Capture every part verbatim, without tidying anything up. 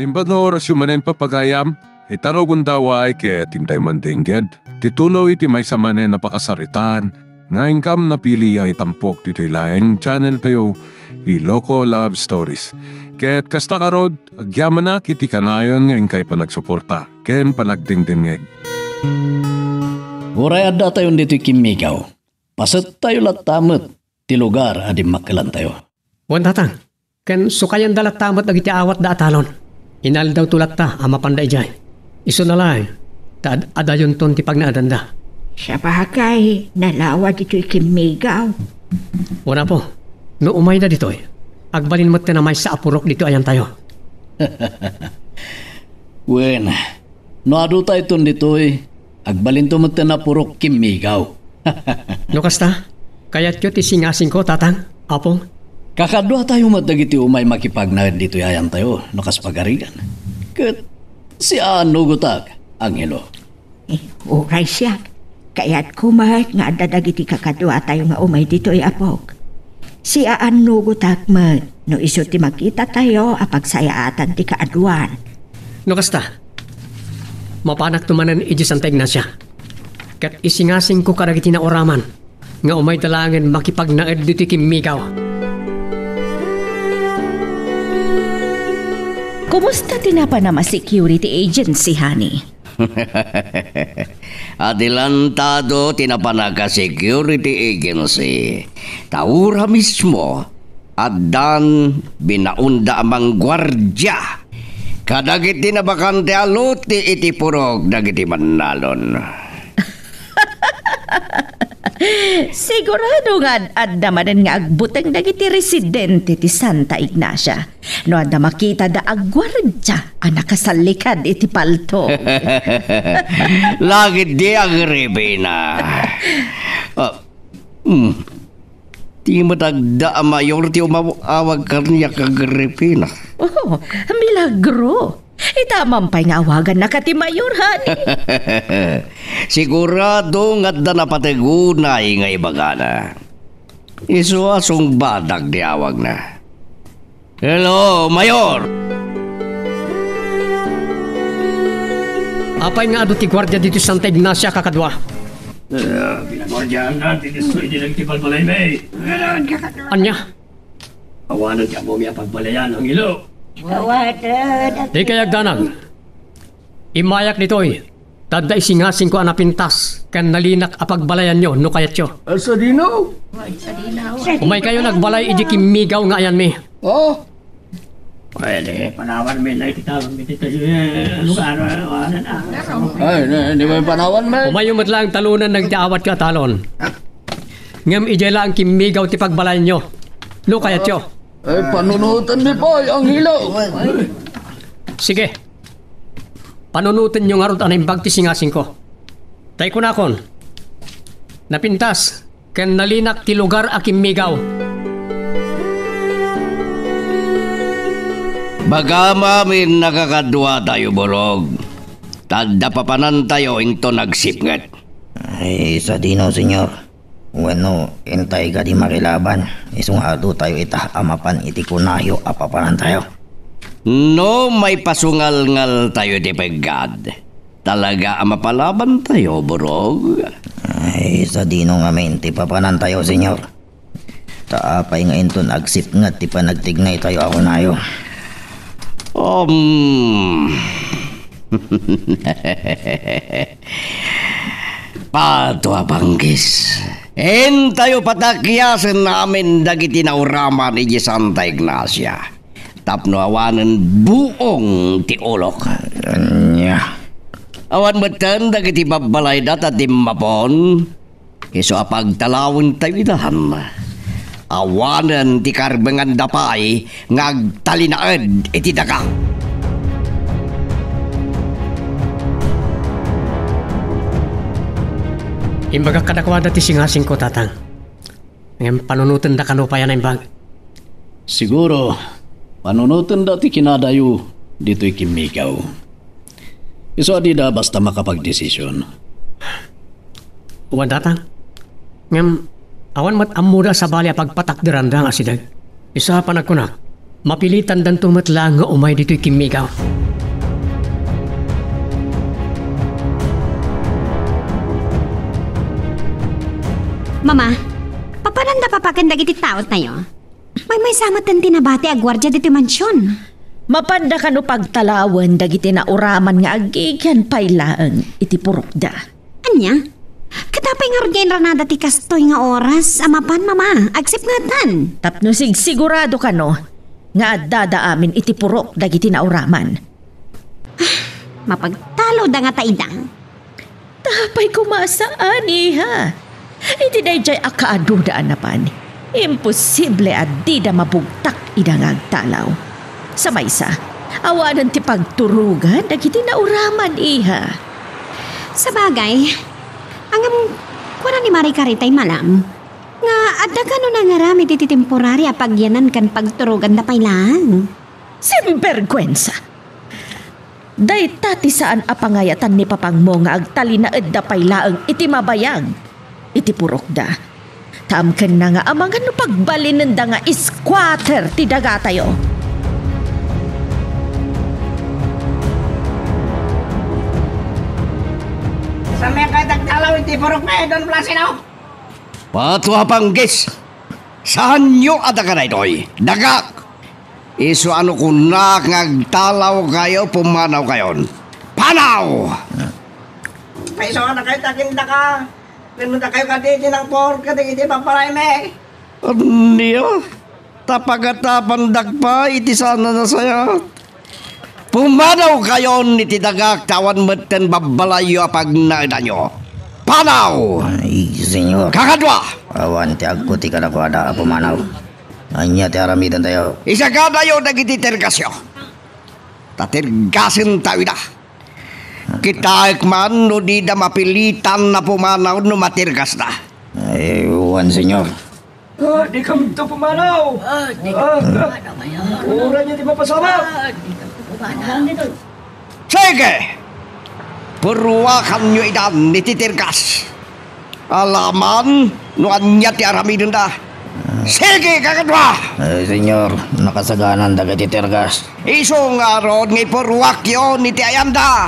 Imbag nga orasyo manen, papagayam, ita no gundaway ket intay mandengged ti tuloy ti maysa manen a pakasaritaan nga inkam napili a itampok ditoy laeng channel tayo, Ilocos Love Stories. Ket kasta ngarud, agyamanak iti kanayon nga inkay panagsuporta ken panagdengdengngeg. Uray adda tayon ditoy Kimmigaw, pasettayo latta met ti lugar a dimmakkelantayo. Wen, Tatang, ken sukayenda latta met dagiti aawatda a talon. Inaldawto latta a mapanda idiay. Isuna laeng, ta ad-adayonton ti pagnaedanda. Sabagay, nalawa ditoy Kimmigaw. Wen, Apo, no umayda ditoy, agbalin metten a maysa a purok ditoy ayantayo. Wen, no adutayton ditoy, agbalinto metten a purok Kimmigaw. No kasta, kayatyo ti singasingko, Tatang, Apong? Kakaduatayo met dagiti umay makipagnaed ditoy ayantayo, no kas pagarigan. Ket siaannugotak, Angelo. Eh, uray siak, kayatko met nga adda dagiti kakaduatayo nga umay ditoy, Apok. Siaannugotak met no isu ti makitatayo a pagsayaatan ti kaaduan. No kasta, mapanakto manen idiay Santa Ignacia, ket isingasingko kadagiti nauraman nga umayda laengen makipagnaed ditoy Kimmigaw. Kumusta ti napanam a security agency, honey? Adelantado ti napanak a security agency. Ta ura mismo, addan binaonda a mangguardia kadagiti nabakante a lote iti purok dagiti bannalon. Sigurado nga ad-adda manen nga agbuteng dagiti residente ti Santa Ignacia no adda makitada a guardia a nakasallikad iti palto. Lagid di agribina. Ah, hmm. Ti met adda a mayor ti umawag kaniak, Agripina. Oh, milagro! Ita man pay nga awagannaka ti mayor, honey. Sigurado nga adda napateg unay nga ibagana. Isu a sungbadak ti awagna. Hello, Mayor! Apay nga adu ti guardia ditoy Santa Ignacia, kakadua? Eh, pinaguardiaanna ti disso idi nagtibalbalaymi. Ania? Awanen ti ammomi a pagbalayan, Angelo. Awanen. Dikay agdanag. Immayak ditoy. Ta adda isingasingko a napintas ken nalinak a pagbalayanyo no kayatyo. Ah, sadino? Umaykayo nagbalay idi Kimmigaw nga ayanmi. Oh? Pwede, panawanmi na iti tayo, eh, lugar, eh, ano na. Ay, di, di ba yung panawan, man? Umayyo met laeng talonen dagiti awatyo a talon. Ngem idiay laeng Kimmigaw ti pagbalayanyo. No kayatyo. Ay, panunutan mi pay, Angelo. Sige. Panunotenyo ngarud a naimbag ti singasingko. Tay kunakon, napintas ken nalinak ti lugar a Kimmigaw. Bagam amin a kakaduatayo, Borog. Ta adda papanantayo inton agsipnget. Ay, sadino, Señor? Wenno, intay kadi makilaban, isu nga adutayo ita a mapan iti kunayo a papanantayo. No maipasungalngaltayo iti peggad, talaga a mapalabantayo, Borog. Ay, sadino ngamin ti papanantayo, Señor? Ta apay nga inton agsipnget ti panagtignaytayo a kunayo? Um. Pato a panggis. Intayo patakiasen amin dagiti nauraman idiay Santa Ignacia. Tapno awanen buong ti ulok. Ania? Awan metten dagiti babbalayda ta timmapon. Isu a pagtalawentayo idan. Awanen ti karbenganda pay nga agtalinaed iti daga. Imbagak kadakuada ti singasingko, Tatang. Ngem panunotenda kano pay a naimbag. Siguro, panunotenda ti kinadayo ditoy Kimmigaw. Isu a dida basta makapagdesisyon. Wen, Tatang. Ngem, awan met ammoda a sabali a pagpatakderanda nga asideg. Isu a panagkunak, Mapilitandanto met laeng nga umay ditoy kimmigaw. Mama, papananda papaken dagiti taotayo? Maymaysa met ti nabati a guardia ditoy mansion. Mapanda kano pagtalawen dagiti nauraman nga agigian pay laeng iti purokda. Ania? Ket apay ngarud nga inranada ti kastoy nga oras a mapan, Mama? Agsipngetan. Tapno sigsigurado kano nga addada amin iti purok dagiti nauraman. Mapagtaloda ngata ida. Apay koma saan, iha? Iti daydiay a kaaduda a napan, imposible a dida mabugtak ida nga agtalaw. Sa maysa, awanen ti pagturogan dagiti nauraman, iha. Sabagay, ngem kuna ni Mari Karitay, Manang, nga adda kano nangaramid iti temporary a pagyanan ken pagturoganda pay laeng. Sinberguensa! Dayta ti saan a pangayatan ni papangmo nga agtalinaedda pay laeng iti mabayag iti purokda. Ta amkenna nga amangan no pagbalinenda nga squatter ti dagatayo. Saan nga agtalaw iti purok ni Don Placido? Patua Panggis! Saanyo a daga daytoy? Dagak! Isu a no kunak nga agtalawkayo, pumanawkayon. Panaw! Paiso a nakayta ken daka. Ken no dakayo kadi ti nangpor kadagiti babbalaymi. Ania? Ta pagatapandak pay iti saan a nasayaat. Pumanawkayon iti dagak ta awan metten babbalayyo a pagnaedanyo. Panaw! Ay, Señor. Kakadua! Awan ti agkuti kadakuada a pumanaw. Ania ti aramidentayo? Isagadayo dagiti tergasyo. Ta tergasentayo ida. Kitaek man no dida mapilitan a pumanaw no matergasda. Ay, wen, Señor. Ah, dikam to pumanaw. Ah, dikam to pumanaw, Mayor. Uray niya ti mapasamak. Ah, dikam to pumanaw. Sige! Purruakanyo idan iti tergas. Alaman no ania ti aramidenda. Sige, kakadua! Eh, Señor, nakasaganan dagiti tergas. Isu ngarud nga ipurruakyon iti ayanda.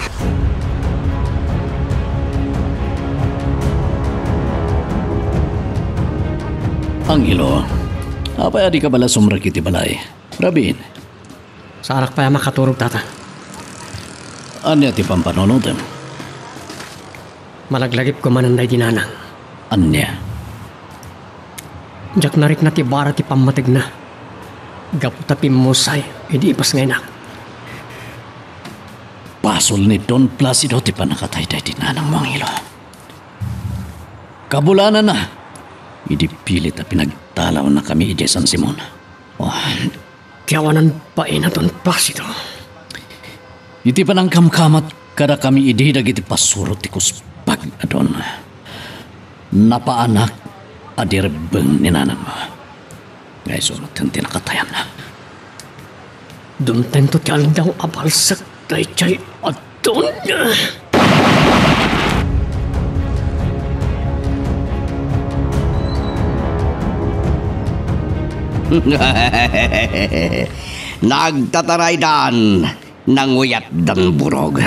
Angelo, apay a dika bala sumrek iti balay? Rabin. Saanak pay a makaturog, Tata. Ania ti pampanunotem? Malaglagipko manen daydi nanang. Ania? Diak narikna ti bara ti pammategna gapu ta pimmusay idi ipasngaynak. Basol ni Don Placido ti pannakatay daydi nanangmo, Angelo. Kabulananna, idi pilit a pinagtalawnakami idiay San Simon. Oh, Ti awanan bain a Don Placido. Iti panangkamkamat kadakami idi dagiti pasuro ti kusbag a Don, napaanak a di rebbeng ni nanangmo. Nga isu met ti nakatayanna. Dumtengto ti aldaw a balsek daydiay a Don. Nagtataraydan, nanguyatdan burog.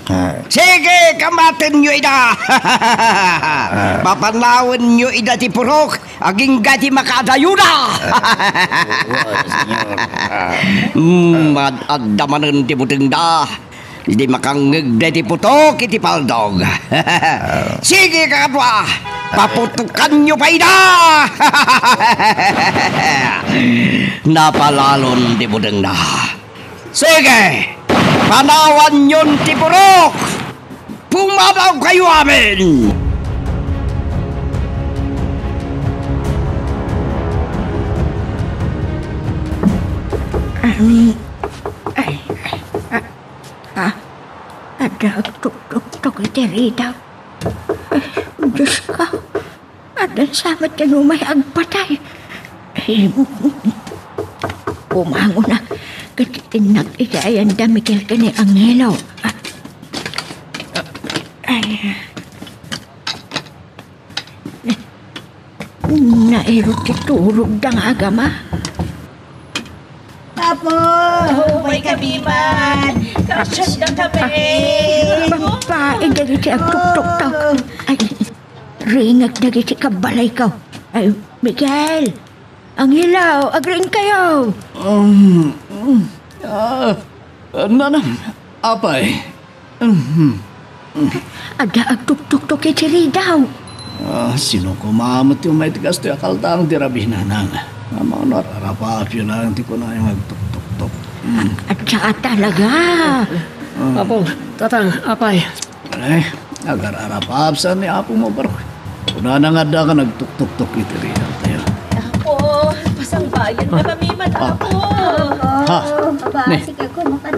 Ah. Sige, kamatenyo ida! Ah. Papanawenyo ida ti purok, agingga ti makaadayoda! Ah, Señor. Ah. Mm, ad-, adda manen ti butengda. Idi makangngeg daydi putok iti paldog. Sige, kakadua, paputokanyo pay ida! Napalalon ti butengda. Sige, panawanyon ti purok! Pumadawkayo amin! Amin. Ay, ay, ah. Ah, adda agtuktuktok iti ridaw. Ay, Diosko, adda sa met ti umay agpatay. Ay, bumangonak ket itinnak iti ayanda, Miguel ken ni Angelo. Ay. Nairut ti turogda nga agama. Apo, umay kami man. Kasyat na kami. Babae dagiti agtuktuktok. Ay, ringek dagiti kabbalayko. Ay, Miguel, Angelo, agriingkayo. Um, ah, nanang, apay. Mhm. Adda agtuktuktok iti ridaw. Ah, sino koma met ti umay ti kastoy a kaltaang ti rabii, nanang? Amangan no ar-arapaapyo laeng ti kunayo nga agtuktuktok. Mm. Adda talaga. Ah. Apo, tatang, apay. Ay, agar-arapaap sa ni apomo, barok. Kunana nga adda ka nagtuktuktok iti ridaw tayo. Apo, pasangbayan na kami man, Apo. Ha? Ni?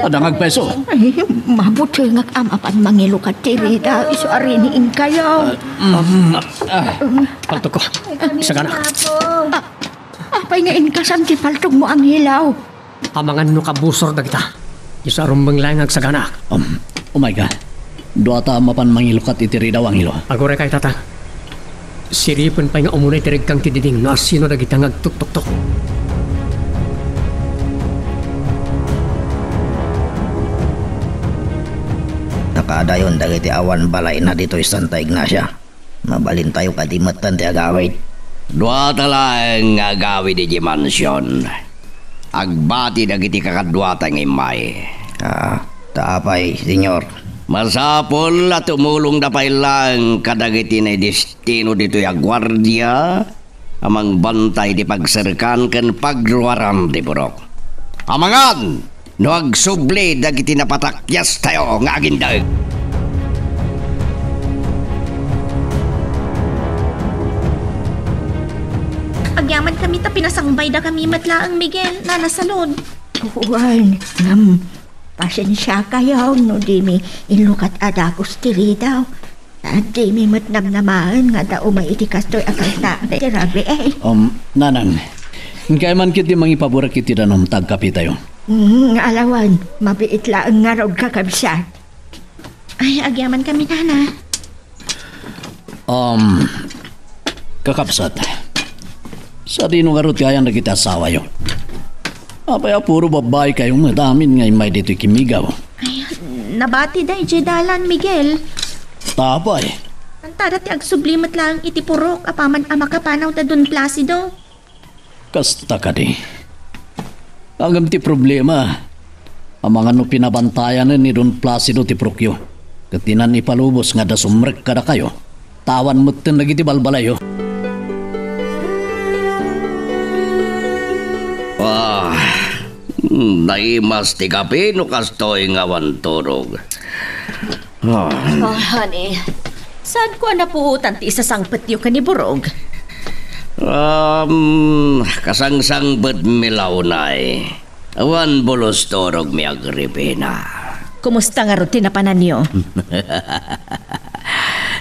Adda nga agpayso? Ay, mabutengak a mapan mangilukat ti ridaw, isu a riingkayo. Ah, mm, ah, paltogko. Sagana. Ah, apay nga inkasam ti paltogmo, Angelo? Amangan no kabusor dagita. Isu a rumbeng laeng nga agsaganaak. Um, umay ka. Duata a mapan mangilukat iti ridaw, Angelo. Aguray kay, tatang. Siripen pay nga umuna iti rikang ti diding no asino dagita nga agtuktuktok. Nakadayon dagiti awan balayna ditoy Santa Ignacia. Mabalintayo kadi metten ti agawid. Duata laeng nga agawid idiay mansion. Agbati dagiti kakaduata nga immay. Ah, ta apay, Senyor? Masapul a tumulongda pay laeng kadagiti naidestino ditoy a guardia a mangbantay ti pagserkan ken pagruaran ti purok. Amangan no agsubli dagiti napatakyas tayo nga agindeg. Agyaman kami ta pinasangbayda kami met laeng, Miguel, Nana Salud. Wen, ngem, pasensiakayo no dimi inlukat a dagus ti ridaw. Dimi met namnamaen nga adda umay iti kastoy a kaltaang ti rabii. Um, nanang, inkay man ketdi mangipaburak iti danum ta agkapitayo. Mm, alawan, mabiit laeng ngarud, kakabsat. Ay, agyaman kami, nana. Um, kakabsat, sadino ngarud ti ayan dagiti asawayo? Apay a puro babbaikayo met amin nga immay ditoy kimmigaw? Ay, nabati daydiay dalan, Miguel. Ta apay? Anta da ti agsubli met laeng iti purok apaman a makapanawda Don Placido. Kasta kadi. Ngem ti problema, amangan no pinabantayanen ni Don Placido ti purokyo, ket dinan ipalubos nga adda sumrek kadakayo, ta awan metten dagiti balbalayyo. Ah, naimas ti kape no kastoy nga awan turog. Ah. Oh, honey, saanko a napuotan ti isasangpetyo ken ni Burog? Um, kasangsangbetmi la unay. Awan bulos turogmi, Agripina. Kumusta ngarud ti napananyo?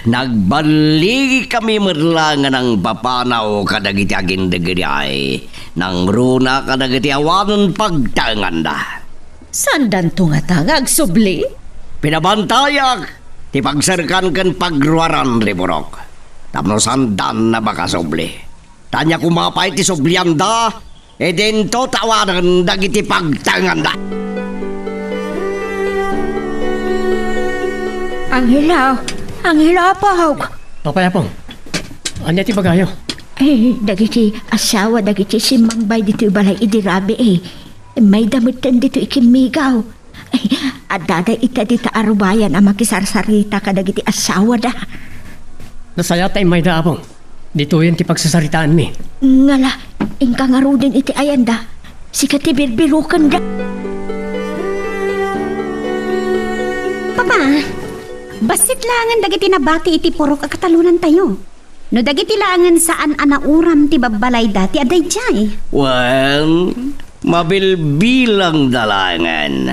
Nagballigikami met la nga nangpapanaw kadagiti agindegediay, nangruna kadagiti awanen pagtaenganda. Saandanto ngata nga agsubli? Pinabantayak ti pagserkan ken pagruaran ti purok tapno saandan a makasubli. Ta ania koma pay ti sublianda, idinto ta awanen dagiti pagtaenganda. Angelo, Angelo, apok. Apay, apong? Ania ti ibagayo? Eh, dagiti asawa dagiti simmangbay ditoy balay idi rabii, eh. Immayda metten ditoy ikimmigaw. Ay, addada ita dita a rubayan a makisarsarita kadagiti asawada. Nasayaat ta immayda, apong. Ditoyen ti pagsasaritaanmi. Ngala, inka ngaruden iti ayanda. Sika ti birbirokenda. Papa, bassit laengen dagiti nabati iti purok a katalonantayo. No dagiti laengen saan a nauram ti babbalayda ti adda idiay. Wen, mabilbilangda laengen.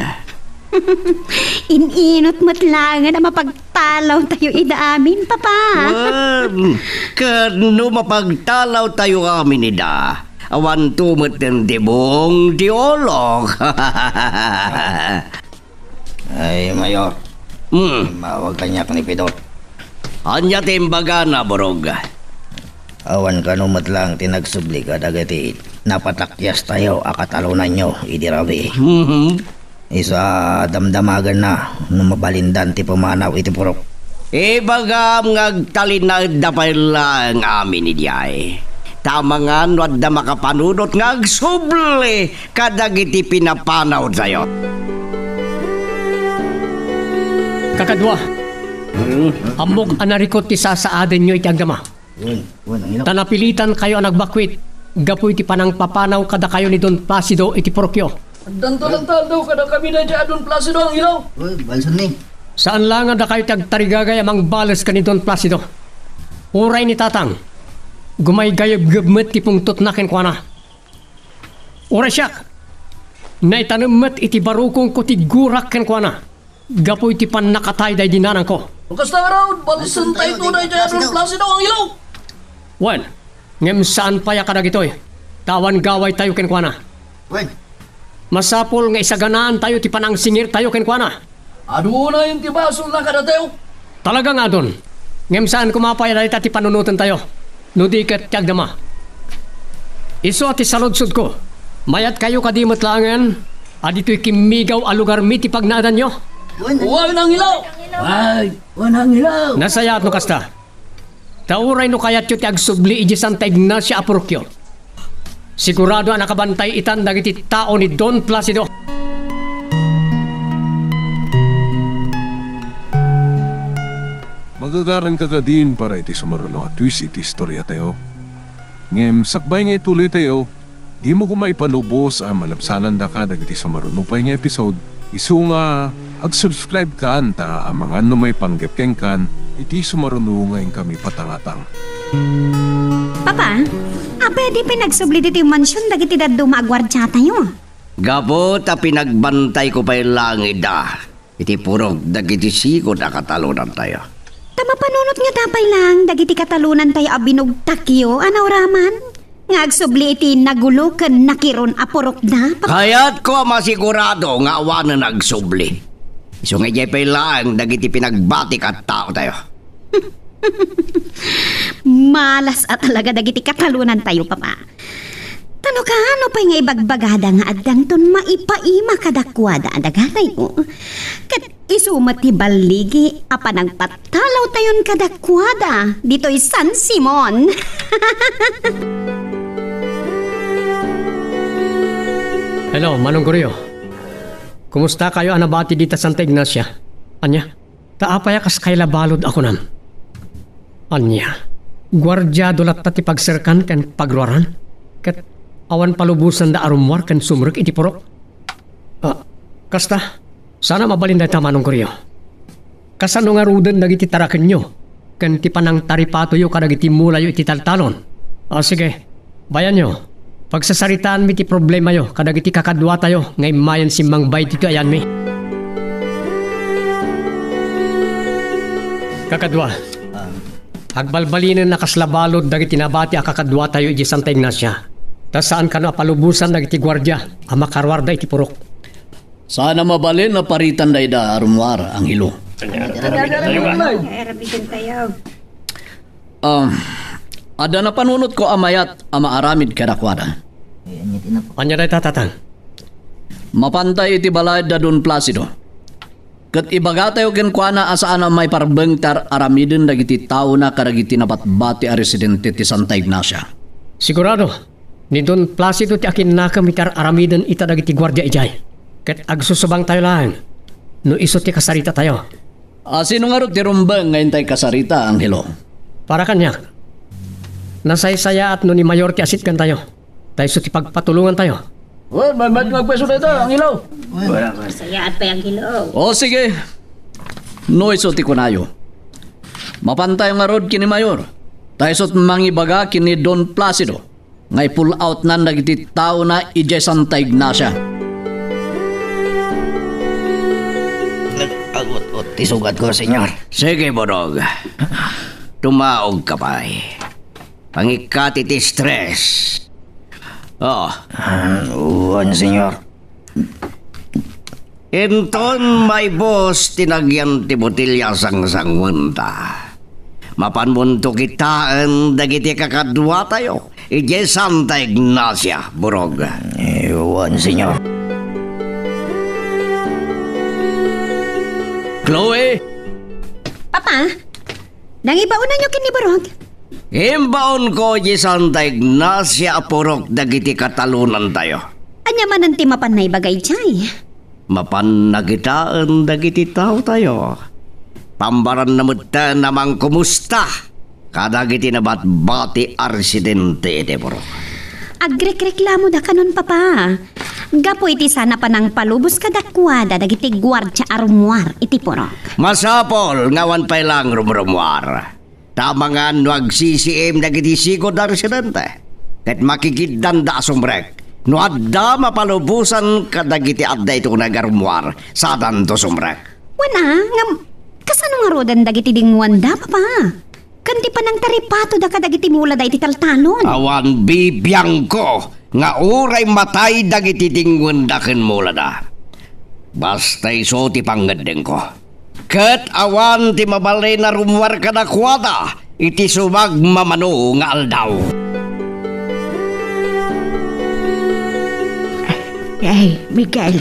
In-inut met laengen a mapagtalawtayo ida amin, Papa. Wen, ket no mapagtalawtayo amin ida, awanto metten ti buong ti ulok. Ay, Mayor. Hmm. Immawag kaniak ni Pidot. Ania ti imbagana, Burog? Awan kano met laeng ti nagsubli kadagiti napatakiastayo a katalonanyo idi rabii. Mhm. Isu a damdamaganna no mabalindan ti pumanaw iti purok. Ibagam nga agtalinaedda pay laeng amin idiay. Ta amangan no adda makapanunot nga agsubli kadagiti pinapanawtayo. Kakadua, ammok a narikut ti sasaadenyo iti agdama. Wen, wen, ang ilaw. Ta napilitankayo a nagbakwit gapu iti panangpapanaw kadakayo ni Don Placido iti purokyo. Addanto lang taldaw kada kami na dyan, Don Placido, ang ilaw. Wen, balsan ni. Saan la nga dakayo ti agtarigagay a mangbales ken ni Don Placido. Uray ni Tatang, gumaygayebgeb met ti pungtotna kenkuana. Uray siak, naitanem met iti barukongko ti gurak kenkuana gapu iti pannakatay daydi nanangko. No kasta ngarud, balsentayo daydi a Don Placido, ang ilaw. Wen, ngem saan pay a kadagitoy, ta awan gawaytayo kenkuana. Wen. Masapul nga isaganaantayo ti panangsingirtayo kenkuana. Adunayon ti basolna kadatayo. Talaga nga adun. Ngem saan koma pay a dayta ti panunotentayo, no di ket ti agdama. Isu a ti saludsodko, mayatkayo kadi met laengen a ditoy kimmigaw a lugarmi ti pagnaadanyo? Wen, ang ilaw. Ay, wen, ang ilaw. Nasayaat no kasta. Ta uray no kayatyo ti agsubli idiay Santa Ignacia a purokyo, sigurado a nakabantay itan dagiti tao ni Don Placido. Magagaran ka kadin para iti sumaruno a twist iti istoriatayo. Ngem sakbay nga ituloytayo, dimo koma ipalubos a malabsanandaka dagiti sumaruno pay nga episode, isu nga ag-subscribe kan ta amangan no maipanggep kenkan iti sumaruno nga inkami patangatang. Papa, apay a di pay nagsubli ditoy mansion dagiti dadduma a guardiatayo? Gapu ta pinagbantayko pay laeng ida iti purok dagiti sigud a katalonantayo. Ta mapanunot ngata pay laeng dagiti katalonantayo a binugtakyo a nauraman nga agsubli iti nagulo ken nakiron a purokda? Kayatko a masigurado nga awanen agsubli. Isu nga idiay pay laeng dagiti pinagbatik a taotayo. Malas a talaga dagiti katalonantayo, Papa. Ta no kaano pay nga ibagbagada nga addanton maipaima kadakuada a dagatayo, ket isu met ti balligi a panangpatalawtayon kadakuada ditoy San Simon. Hello, Manong Goryo. Kumustakayo a nabati dita Santa Ignacia? Ania? Ta apay a kas kailabalud a kunam? Ania, guardiado latta ti pagserkan ken pagruaran? Ket awan palubosanda a rummuar ken sumrek iti purok? Ah, kasta, saan a mabalin dayta, Manong Goryo. Kasano ngaruden dagiti tarakenyo ken ti panangtaripatoyo kadagiti mulayo iti taltalon? Ah, sige, bayanyo, pagsasaritaanmi ti problemayo kadagiti kakaduatayo nga immayen simmangbay ditoy ayanmi. Kakadua, agbalbalinen a kasla balud dagiti nabati a kakaduatayo idiay Santa Ignacia. Ta saan kano a palubosan dagiti guardia a makaruarda iti purok. Saan a mabalin a paritan dayta a rummuar, Angelo. Aramiden tayo. Um, adda napanunotko a mayat a maaramid kadakuada. Ania dayta, Tatang? Mapantay iti balay da Don Placido. Ket ibagatayo kenkuana a saan a maiparbeng ti ar-aramiden dagiti taona kadagiti nabatbati a residente ti Santa Ignacia. Sigurado, ni Don Placido ti akinnakem iti ar-aramiden ita dagiti guardia idiay. Ket agsusubangtayo laeng no isu ti kasaritatayo. A, sino ngarud ti rumbeng nga intay kasarita, Angelo? Para kaniak, nasaysayaat no ni Mayor ti asitgantayo. Ta isu ti pagpatulongantayo. Well, may, may, magpwesto tayo, Angelo. Sayaat pay, Angelo. O, sige. No isu ti kunayo. Mapantayo ngarud ken ni Mayor. Ta isu ti mangibaga ken ni Don Placido nga i-pull outnan dagiti taona idiay Santa Ignacia. Nag-agut-ut ti sugatko, Senyor. Sige, Bodog. Tumaogka pay. Pangikkat iti stress. Oh. Ah, wen, Senyor. Inton maibus ti nagyan ti botelya a sangsanguenta, mapanmonto kitaen dagiti kakaduatayo idiay Santa Ignacia, Borog? Eh, wen, Señor. Chloe? Papa, nangibaonanyo ken ni Borog? Imbaonko idiay Santa Ignacia a purok dagiti katalonantayo. Ania manen ti mapan naibaga idiay? Mapanna kitaen dagiti taotayo. Pambaranna metten a mangkumusta kadagiti nabatbati a residente iti purok. Agrekreklamoda kanon, Papa. Gapu iti saan a panangpalubos kadakuada dagiti guardia a rummuar iti purok. Masapul nga awan pay laeng rumrummuar. Ta amangan no agsisiim dagiti sigud a residente, ket makikiddanda a sumrek no adda mapalubosan kadagiti adda iti uneg a rummuar, saanto sumrek. Wen a, ngem kasano ngaruden dagiti dinguanda, Papa? Ken ti panangtaripatoda kadagiti mulada iti taltalon? Awan bibiangko nga uray matay dagiti dinguenda ken mulada. Basta isu ti pangngeddengko. Ket awan ti mabalin a rummuar kadakuada iti sumagmamano nga aldaw. Ay, Miguel,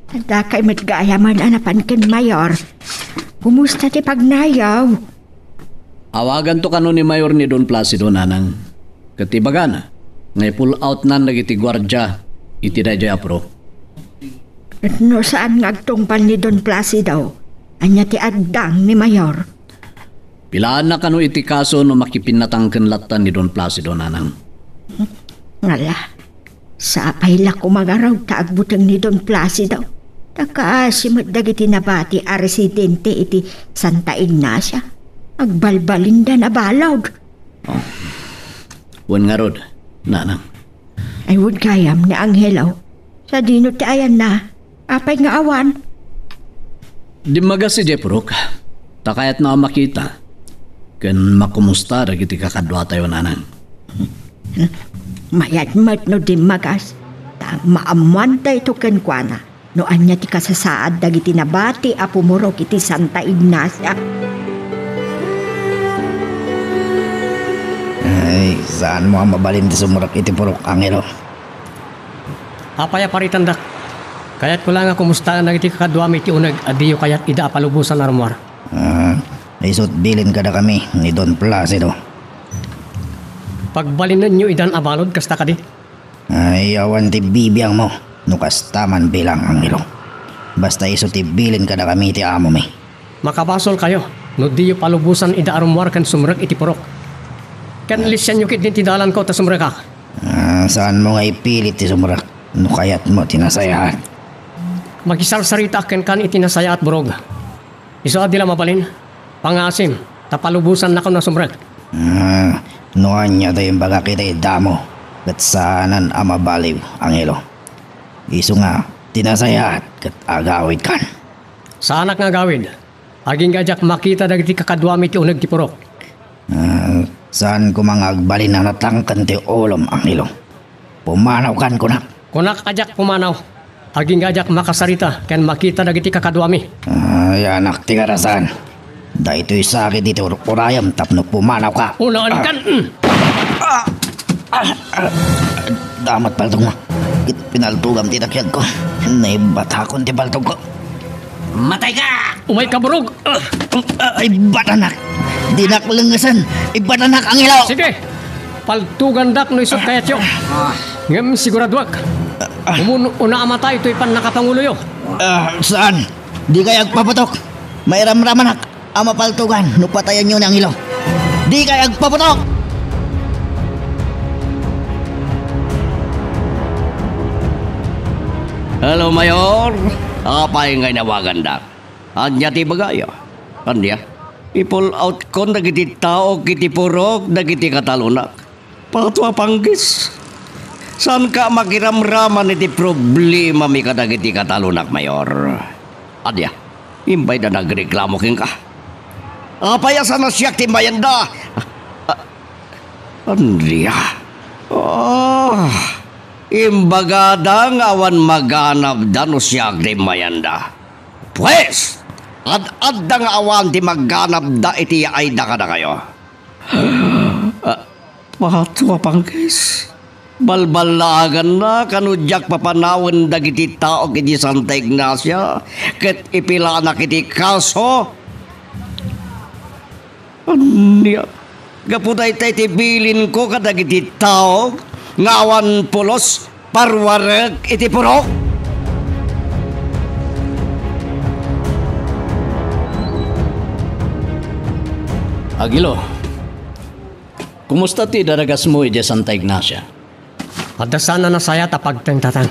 adda kay met gayam a napan ken Mayor. Kumusta ti pagnayaw? Awaganto kano ni Mayor ni Don Placido, nanang, ket ibagana nga i-pull outnan dagiti guardia iti daydiay a purok. Ket no saan nga agtungpal ni Don Placido, ania ti addang ni Mayor? Pilaanna kano iti kaso no makipinnatangken latta ni Don Placido, nanang. Ngala, sapay la koma ngarud ta agbuteng ni Don Placido. Ta kaasi met dagiti nabati a residente iti Santa Ignacia. Agbalbalinda a balud. Oh. Wen ngarud, nanang. Ay, wen gayam ni Angelo. Sadino ti ayanna? Apay nga awan? Dimmagas idiay purok. Ta kayatna a makita ken makumusta dagiti kakaduatayo, nanang. Mayat met no dimmagas. Ta maammuan daytoy kenkuana. No ania ti kasasaad dagiti nabati a pumurok iti Santa Ignacia. Ay, saanmo a mabalin ti sumrek iti purok, Angelo. Apay a paritandak? Kayatko la nga kumustaen dagiti kakaduami iti uneg a diyo kayat ida a palubosan a rummuar. Ah, isut bilin kadakami ni Don Placido. Pagbalinenyo idan a balud, kasta kadi? Ay, awan ti bibiangmo no kasta man bilang, Angelo. Basta isu ti bilin kadakami ti amomi. Makabasolkayo no diyo palubosan ida a rummuar ken sumrek iti purok. Ken lisianyo ketdin ti dalanko ta sumrekak. Ah, saanmo nga ipilit ti sumrek no kayatmo ti nasayaat. Makisarsaritaak kenkan iti nasayaat, Borog. Isu a di la mabalin, pangasim, ta palubosannakon a sumrek. Ah, no ania ti imbagak iti damo, ket saanen a mabaliw, Angelo. Isu nga, ti nasayaat ket agawidkan. Saanak nga agawid. Agingga a diak makita dagiti kakaduami ti uneg ti purok. Ah, saan koma nga agbalin a natangken ti ulom, Angelo. Pumanawkan, kunak. Kunak a diak pumanaw. Agingga a diak makasarita ken makita dagiti kakaduami. Ay, anak ti karasan. Daytoy sakit iti ur-urayem tapno pumanawka. Unaenkan. Ah! Ah! Ah! Ah! Damat paltogmo. Ket pinaltogam ti dakiagko. Naibatakon ti paltogko. Matayka! Umayka, Borog! Ah, ah, ibbatanak! Dinak lengngesen! Ibbatanak, Angelo! Sige! Paltugandak no isut kayatyo. Ah. Ngem siguraduak, ah, umuna a matay toy pannakapanguloyo. Ah, saan? Dikay agpaputok! Mairamramanak a mapaltugan no patayenyo ni Angelo. Dikay agpaputok! Hello, Mayor. Apay nga inawagandak? Ania ti ibagayo? Ania? I-pull out kon dagiti tao iti purok dagiti katalonak. Pato a panggis. Saanka makiramraman iti problemami kadagiti katalonak, Mayor? Ania? Imbayda nagreklamo kenka? Apay a saan a siak ti mayanda? Ah, ania? Ah, imbagada nga awan maganabda no siak ti mayanda. Pues, ad-adda nga awan ti maganabda iti yaayda kadakayo. Ah, Matua panggis. Balballaaganna kano diak papanawen dagiti tao iti Santa Ignacia ket ipilanak iti kaso. Ania? Gapu dayta iti bilinko kadagiti tao nga awan pulos, parwarek iti purok? Angelo, kumusta ti daragasmo idiay Santa Ignacia? Adda saan a nasayaat a pagtengtateng.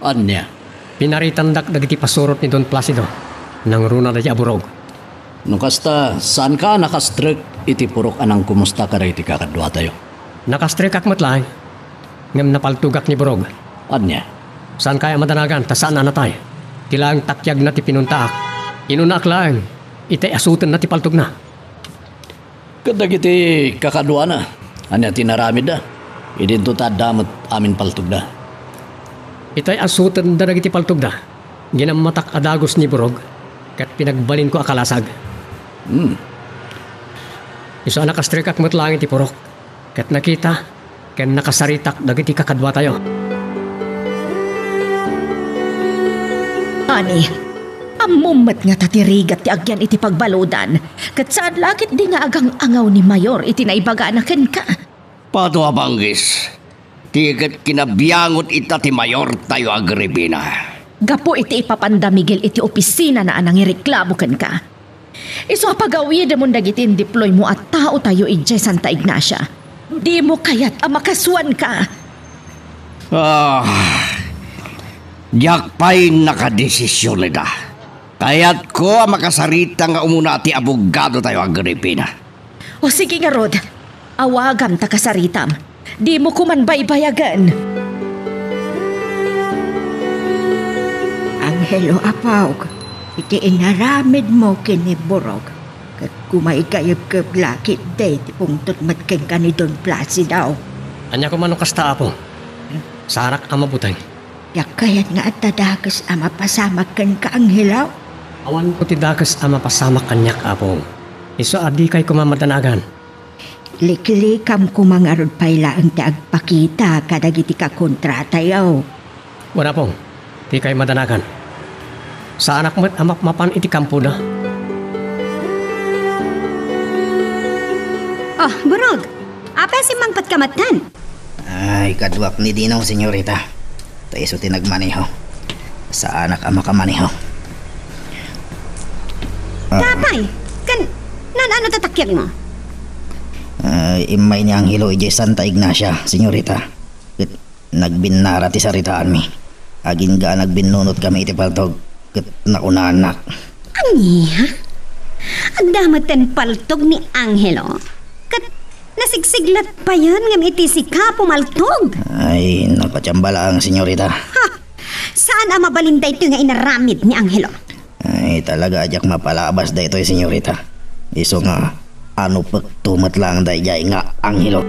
Ania? Pinaritandak dagiti pasurot ni Don Placido. Nangruna daydi a burog. No kasta, saanka a nakastrek iti purok a nangkumusta kadagiti kakaduatayo? Nakastrekak met laeng, ngem napaltogak ni burog. Ania? Saankayo a madanagan ta saan a natay. Ti laeng takiagna ti pinuntaak. Inunaak laeng, itay asutenna ti paltogna. Ket dagiti kakaduana, ania ti inaramidda? Idinto ta adda met amin paltogda. Itay asutenda dagiti paltogda. Ginammatak a dagus ni burog, ket pinagbalinko a kalasag. Hmm. Isu a nakastrekak met laeng iti purok, ket nakita ken nakasaritak dagiti kakaduatayo. Ani, ammom met ngata ti rigat ti agyan iti pagbaludan, ket saan la ketdi nga agang-angaw ni Mayor iti naibagana kenka. Padua Banggis, ti ket kinabiangot ita ti Mayortayo Agripina. Gapu iti ipapanda Miguel iti opisinana a nangireklamo kenka. Isu a pagawidemon dagiti indiploymo a taotayo idiay Santa Ignacia. Dimo kayat a makasuanka. Ah, diak pay nakadesision ida. Kayatko a makasarita nga umuna ti abogadotayo Agripina. O sige ngarud, awagam ta kasaritam. Dimo koman baybayagen. Angelo, apok, iti inaramidmo ken ni Burog, ket kumaykayebkeb la ketdi ti pungtot met kenka ni Don Placido. Ania koma no kasta, Apo? Saanak a mabuteng. Diak kayat nga adda dakes a mapasamak kenka, Angelo. Awanko ti dakes a mapasamak kaniak, Apo. Isu a dikay koma madanagan. Liklikam koma ngarud pay laeng ti agpakita kadagiti kakontratayo. Wen, Apo, dikay madanagan. Saanak met a mapmapan iti kampoda. Oh, Burog! Apay a simmangpetka metten? Ay, kaduak ni Dino, senyorita. Ta isu ti nagmaneho. Saanak a makamaneho. Ah. Apay, ken naan-ano ti takiagmo? Ah, immay ni Angelo idiay Santa Ignacia, senyorita. Ket nagbinnara ti saritaanmi. Agingga a nagbinnunotkami iti paltog, ket nakunaannak. Ania? Adda metten paltog ni Angelo? Ket nasigsiglat payen ngem iti sika a pumaltog? Ay, nakatiamba laeng, senyorita. Ha! Saan a mabalin daytoy nga inaramid ni Angelo? Ay, talaga a diak mapalabas daytoy, senyorita. Isu nga, anupekto met laeng daydiay nga Angelo.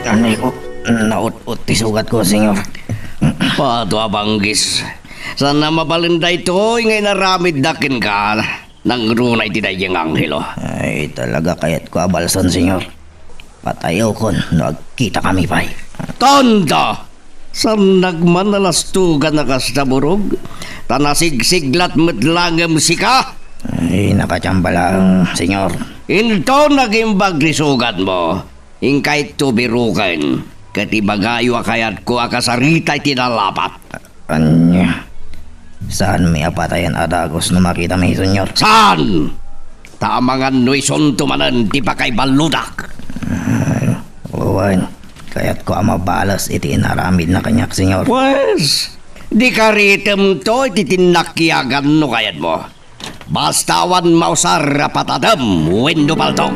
Anay ko, naut-ot ti sugatko, senyor. Padua Banggis. Saan a mabalin daytoy nga inaramidda kenka. Nangruna iti daydiay nga Angelo. Ay, talaga kayatko a balsen, senyor. Patayokon no agkitakami pay. Tonto! Saan nagman a lastugan a kasta, Burog, ta nasigsiglat met laeng sika? Ay, nakatiamba laeng, senyor. Inton nagimbag ti sugatmo, inkayto biroken, ket ibagayo a kayatko a kasarita iti nalapat. Ania? Saanmi a patayen a dagus no makitami, senyor? Saan? Ta amangan no isunto manen ti pakaiballudak. Ay, wen, kayatko a mabales iti inaramidna kaniak, senyor. Pues, dika ritemto iti tinnakiagan no kayatmo. Basta awan mausar a patadem wenno paltog.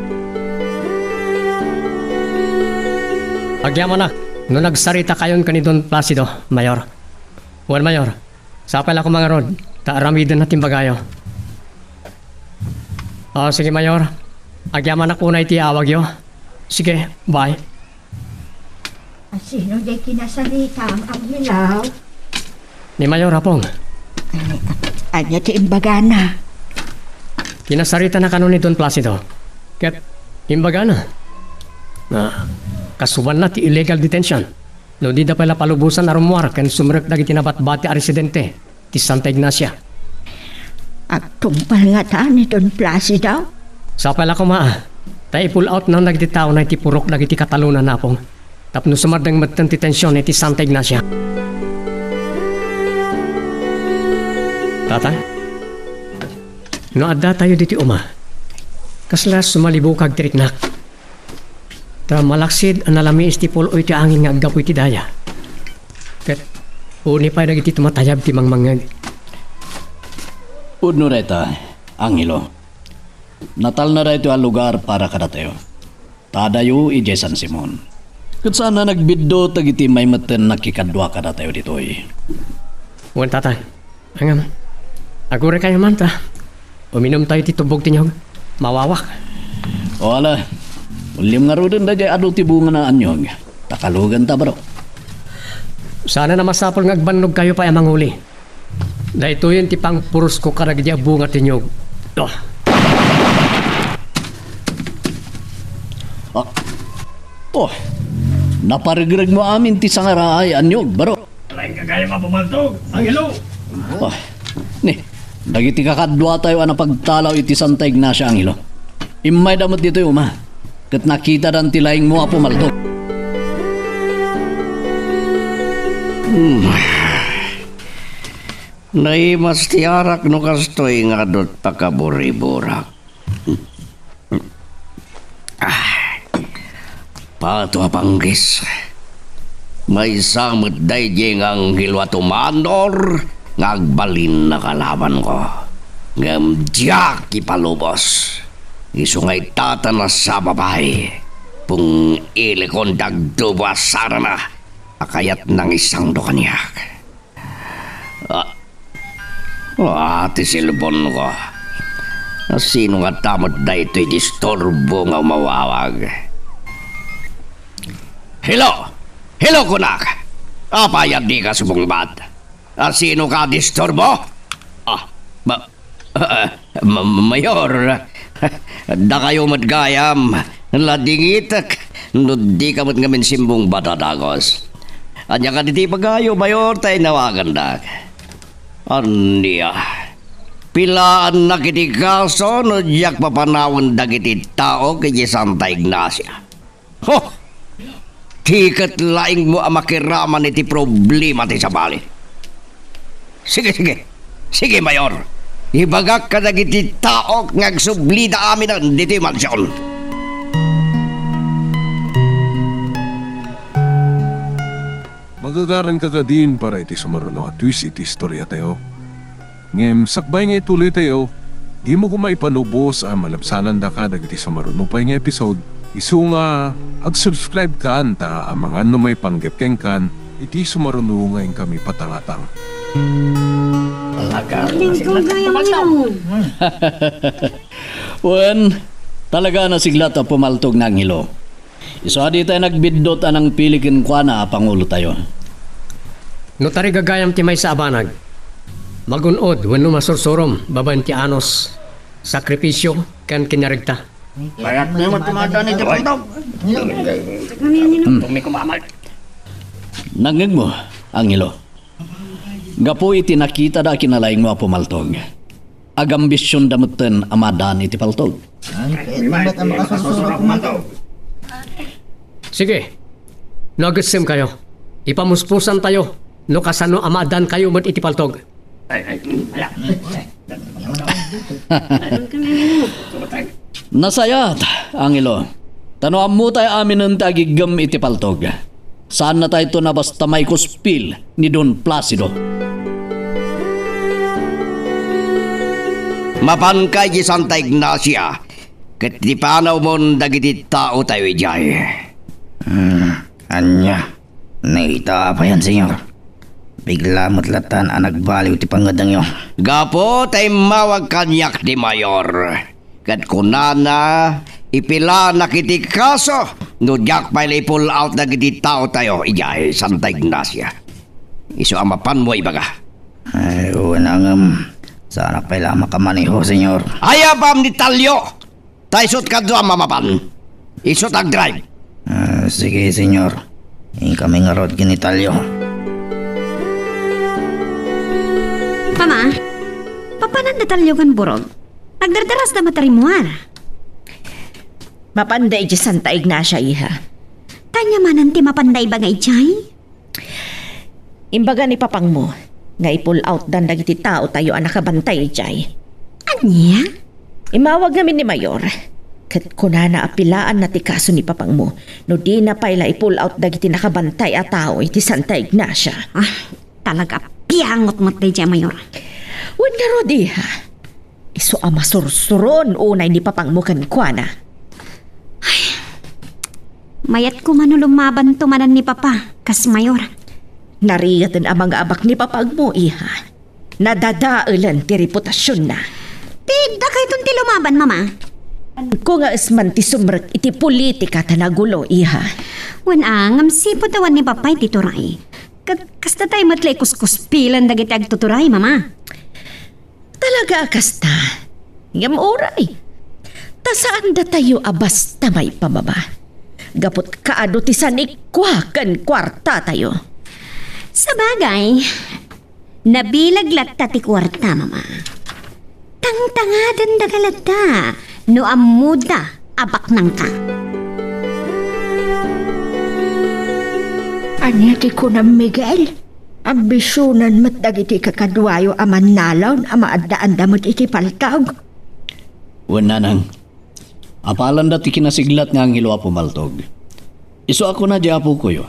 Agyamanak no nagsaritakayon ken ni Don Placido, Mayor. Wen, Mayor, sapay la koma ngarud, ta aramidenna ti imbagayo. Ah, sige, Mayor. Agyamanak unay ti awagyo. Sige, bye. Asino diay kinasaritam, Angelo? Ni Mayor, Apong. Ay, ania ti imbagana? Kinasaritana kano ni Don Placido. Ket imbagana, ah, kasubanna ti illegal detention no dida pay la palubosan a rummuar ken sumrek dagiti nabatbati a residente ti Santa Ignacia. Agtungpal ngata ni Don Placido? Sapay la koma, ta i-pull out na dagiti taona iti purok dagiti katalona, Apong. Tapno sumardeng metten ti tension iti Santa Ignacia. Tatang, no adda tayo diti uma, kasla sumalibukag ti riknak. Ta malaksid a nalamiis ti pul-oy ti angin nga aggapu iti daya. Ket uni pay dagiti tumatayab ti mangmangngeg. Pudno dayta, Angelo. Natalna daytoy a lugar para kadatayo. Ta adayo idiay San Simon. Ket saan a nagbiddut dagiti immay metten nakikadua kadatayo ditoy. Wen, Tatang. Ngem, aguraykayo man ta uminumtayo ti tubbog ti niyog. Mawawak. O ala, ulim ngaruden daydiay adu ti bungana a niyog. Ta kaluganta, baro. Saan a masapul nga agbannogkayo pay a manguli. Daytoyen ti pangpurosko kadagiti a bunga ti niyog. Oh. Ah. Oh. Naparegreg mo amin ti sangaraay a niyog, baro. Laeng ka gayam a pumaltog, Angelo. Ah. Ni, dagiti kakaduatayo a napagtalaw iti Santa Ignacia, Angelo. Immayda met ditoy uma. Ket nakitada ti laengmo a pumaltog. Hmm. Naimas ti arak no kastoy nga adut pakaburiburak. Ah, pato a panggis. Maysa met daydiay nga anghel a tumanor nga agbalin a kalabanko. Ngem diak ipalubos. Isu nga itatan a sa babai, pung-ilikon dagdubo a sarana a kayat nangisangdo kaniak. Ah. Ah, ti cellphone-ko. Sino ngata met daytoy disturbo nga umawawag? Hello! Hello, kunak! Apay a dika sumungbat? Ah, sino ka disturbo? Ah, ma-, Ah, ma-, Mayor, dakayo met gayam, nadingitek no dika met ngamin simmungbat a dagus. Ania kadi ti ibagayo, Mayor, ta inawagandak? Ania? Pilaannak iti kaso no diak papanawen dagiti tao iti Santa Ignacia? Ho! Ti ket laingmo a makiraman iti problema ti sabali. Sige, sige. Sige, Mayor. Ibagak kadagiti tao nga agsublida aminen ditoy mansion. Magagaran ka kadin para iti sumaruno a twist iti istoriatayo. Ngem sakbay nga ituloytayo, dimo koma ipalubos a malabsanandaka dagiti sumaruno pay nga episode. Isu nga, ag-subscribe kan ta amangan no maipanggep kenkan iti sumaruno nga inkami patangatang. Talaga. Wen, talaga nasiglat a pumaltog ni Angelo. Isu a ditay nagbiddut a nangpili kenkuana a pangulotayo. No tarigagayam ti maysa a banag, magun-od wenno masursurom babaen ti anus, sakripisio, ken kinaregta. Bayat na yung matumata ni Japandog. Hmm. Nangngeg mo, Angelo. Gapu iti nakitada a kinalaingmo a pumaltog, agambisionda metten a madan iti paltog. Sige, no agessemkayo, ipamuspusantayo no kasano a maadankayo met iti paltog. Nasayaat, Angelo. Ta no ammotay aminen ti agiggem iti paltog, saannatayto a basta maikuspil ni Don Placido. Mapanka iti Santa Ignacia, ket ipanawmon dagiti taotayo idiay. Hmm, ania? Naita payan, Señor. Bigla met latan a nagbaliw ti pangngedengyo. Gapu ta immawag kaniak ti mayor. Ket kunana, ipilaannak iti kaso no diak pay la i-pull out dagiti taotayo idiay Santa Ignacia. Isu a mapanmo ibaga. Ay, wen, ngem saanak pay la a makamaneho, Señor. Ayabam ni Talio! Ay, isut' kadua, Mama Pan. Isut' agdrive. Ah, sige, senyor. Inkami ngarud ken ni Talio. Mama, papanan da Talio ken Burog? Agdardarasda met a rimmuar. Mapanda idiay Santa Ignacia, iha. Ania manen ti mapanda ibaga idiay? Imbaga ni papangmo nga i-pull outdan dagiti taotayo a nakabantay idiay. Ania? Immawag ngamin ni Mayor, ket kunana a pilaanna ti kaso ni papangmo no dina pay la i-pull out dagiti nakabantay a tao iti Santa Ignacia. Ah, talaga piangot met daydiay, Mayor. Wen ngarud, iha. Isu a masursuron unay ni papangmo kenkuana. Ay, mayat koma no lumabanto manen ni Papa, kas Mayor. Narigaten a mangaabak ni papangmo, iha. Nadadaelen ti reputasionna. Ti dakayton ti lumaban, Mama. Ko nga isman ti sumrek iti politika ta nagulo, iha. Wen a, ngem sipud awan ni Papa iti turay. Ket kasta tay met la ikuskuspilan dagiti agtuturay, Mama. Talaga a kasta. Ngem uray. Ta saan datayo a basta maipababa. Gaput kaadu ti sanikua ken kuartatayo. Sabagay, nabilag latta ti kuarta, Mama. Tangtangaden daga latta no ammoda a baknangka. Ania ti kunam, Miguel? Ambisionan met dagiti kakaduayo a mannalon a maaddaanda met iti paltog. Wen, nanang, apalanda ti kinasiglat nga angelo a pumaltog. Isu a kuna di apokoyo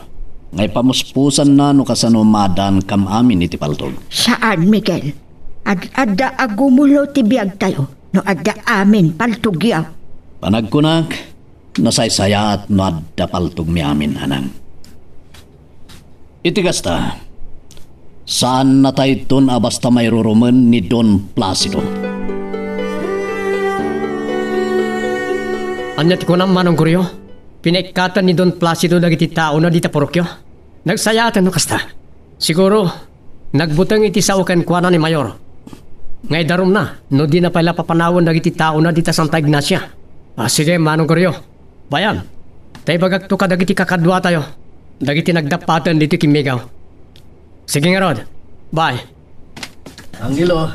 nga ipamuspusanna no kasano maaddankam amin iti paltog. Saan, Miguel. Ad-adda a gumulo ti biagtayo no adda amin paltogyo. Panagkunak, nasaysayaat no adda paltogmi amin, nanang. Iti kasta, saannatayton a basta mairurumen ni Don Placido. Ania ti kunam, Manong Goryo? Pinaikkaten ni Don Placido dagiti taona dita purokyo? Nagsayaaten no kasta. Siguro, nagbuteng iti sao kenkuana ni Mayor nga idarumna no dina pay la papanawen dagiti taona dita Santa Ignacia. Ah, sige, Manong Goryo. Bayan, ta ibagakto kadagiti kakaduatayo dagiti nagdappaten ditoy kimmigaw. Sige ngarud. Bye. Angelo,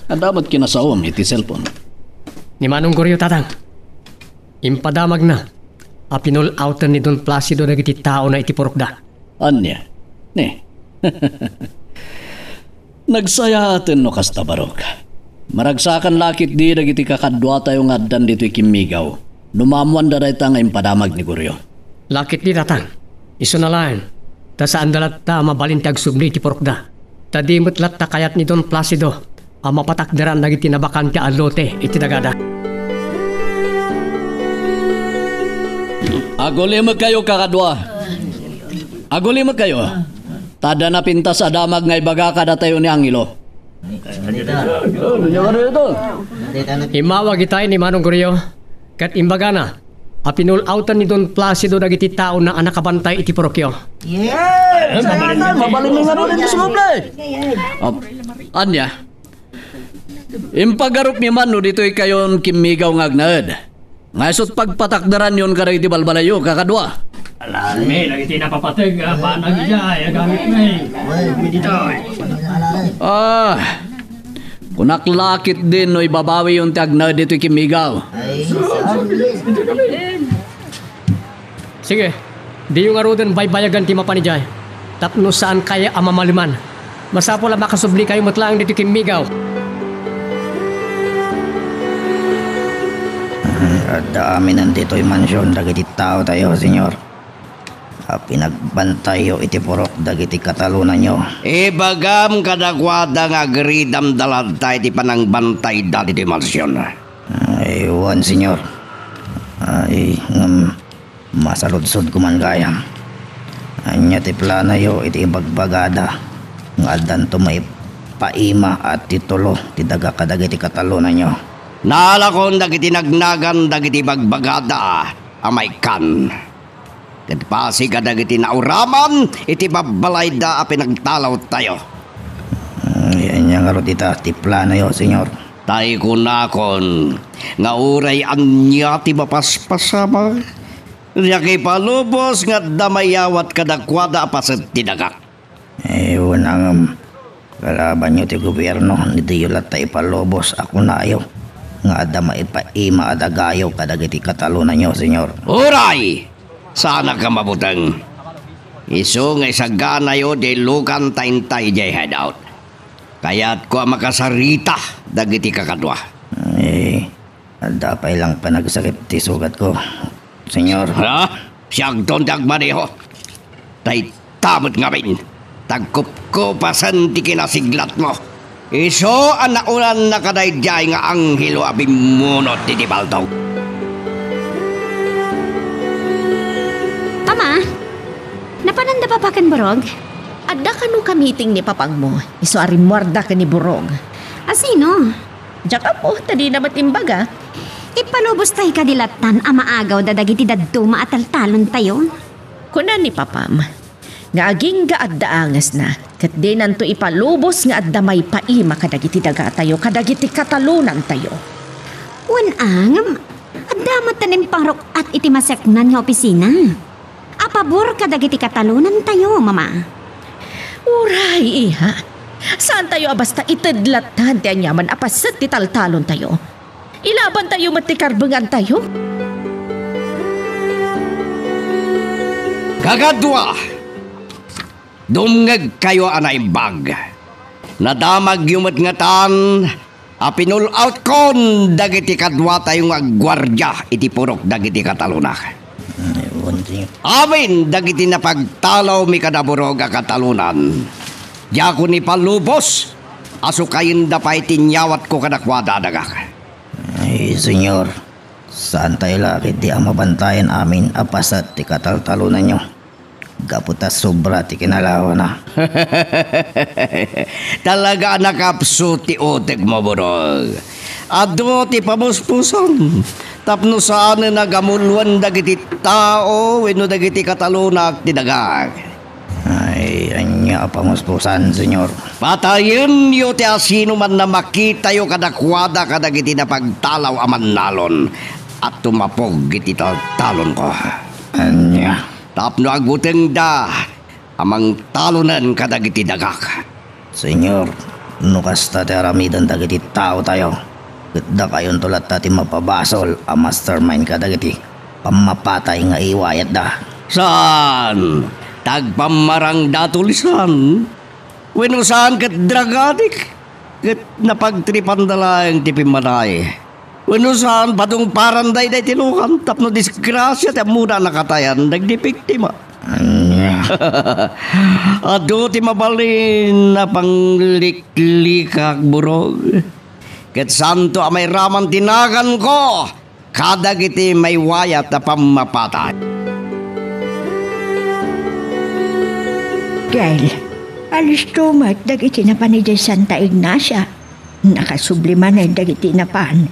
adda met kinasaom iti cellphone? Ni Manong Goryo, Tatang. Impadamagna a pinul-outen ni Don Placido dagiti taona iti purokda. Ania? Ne? Nagsayaaten no kasta, Barok. Maragsakan la ketdi dagiti kakaduatayo nga addan ditoy kimmigaw no maammoanda dayta nga impadamag ni Goryo. La ketdi, Tatang. Isuna laeng, ta saanda latta a mabalin ti agsubli iti purokda. Ta di met latta kayat ni Don Placido a mapatakderan dagiti nabakante a lote iti dagada. Agulimekkayo, kakadua. Agulimekkayo. Ta adda napintas a damag nga ibaga kadatayo ni Angelo. Immawag itay ni Manong Goryo, ket imbagana a pinul-outen ni Don Placido dagiti taona a nakabantay iti purokyo. Yes! Mabalin nga iti sumubli. Ania? Impagarupmi man no ditoykayon kimmigaw nga agnaed. Nga isut' pagpatakderanyon kadagiti balbalayyo, kakadua. Alanmi dagiti napapateg a banag idiay a gamitmi. Ditoy. Ah, kunak la ketdin no ibabawiyon ti agnaed ditoy kimmigaw. Sige, diyo ngaruden baybayagan ti mapan idiay, tapno saan kaya a mamaliman. Masapul a makasublikayo met laeng ditoy kimmigaw. Adda aminen ditoy mansion dagiti taotayo, Señor, a pinagbantayyo iti purok dagiti katalonanyo. Ibagam kadakuada nga agridamda latta iti panangbantayda ditoy mansion. Ay, wen, Señor. Ay, ngem masaludsodko man gayam. Ania ti planoyo iti ibagbagada nga addanto maipaima a titulo ti daga kadagiti katalonanyo? Naalakon dagiti nagnagan dagiti ibagbagada a maikkan. Ket pasig kadagiti nauraman iti babbalayda a pinagtalawtayo. Ay, ania ngarud ita ti planoyo, Señor? Ta ikunakon nga uray ania ti mapaspasamak, diak ipalubos nga adda maiyawat kadakuada a paset ti dagak. Eh, wen a ngem, kalabanyo ti gobierno, diyo latta ipalubos a kunayo nga adda maipaima a dagayo kadagiti katalonanyo, Señor. Uray! Saanak a mabuteng. Isu nga isaganayo diay lukan ta intay diay hideout. Kayatko a makasarita dagiti kakadua. Eh, adda pay lang panagsakit ti sugatko, Señor. Ha? Siakton ti agmaneho. Dayta met ngamin, tagkupkupasen ti kinasiglatmo. Isu a naunanna kadaydiay nga anghelo a bimmunot iti paltog. Ama, napananda papa ken Burog? Adda kano ka meeting ni papangmo, isu a rimmuarda ken ni Burog. A sino? Diak ammo, ta dina met imbaga. Ipalubos tay kadi lattan a maagawda dagiti dadduma a taltalontayo. Kuna ni papam, nga agingga adda angesna, ket dinanto ipalubos nga adda maipaima kadagiti dagatayo, kadagiti katalonantayo. Wen a ngem, adda met ti impangruk-at iti maseknan nga opisina. A pabor kadagiti katalonantayo, Mama. Uray, iha. Saantayo a basta ited lattan ti aniaman a paset ti taltalontayo. Ilabantayo met ti karbengantayo. Kakadua, dumngegkayo a naimbag. Nadamagyo met ngatan a pinul-outkon dagiti kaduatayo nga agguardia iti purok dagiti katalonak. Amin dagiti napagtalawmi kada Burog a katalonan, diakon ipalubos a sukayenda pay ti inyawatko kadakuada a dagak. Ay, Señor, saantayo la ketdi a mabantayan amin a paset ti kataltalonanyo, gapu ta sobra ti kinalawana. Talaga a nakaapsut ti utekmo, Burog. Adu ti pamuspusan tapno saanen a gamuloen dagiti tao wenno dagiti katalonak ti dagak. Ay, ania a pamuspusan, Señor? Patayenyo ti asinoman a makitayo kadakuada kadagiti napagtalaw a mannalon a tumapog iti taltalonko. Ania? Tapno agbutengda a mangtalonen kadagiti dagak. Señor, no kasta ti aramiden dagiti taotayo, ket dakayonto latta ti mapabasol a mastermind kadagiti pammapatay nga iwayatda. Saan? Tagpammarangda a tulisan? Wenno saan ket drug addict? Ket napagtripanda laeng ti pimmatay? Wenno saan, padungparanda idiay tilukan tapno disgrasia ti ammona a nakatayan dagiti biktima? Ania? Adu ti mabalin a pangliklikak, Burog. Ket saanto a mairaman ti naganko kadagiti maiwayat a pammapatay. Gail, alisto met dagiti napan idiay Santa Ignacia. Nakasubli manen dagiti napan.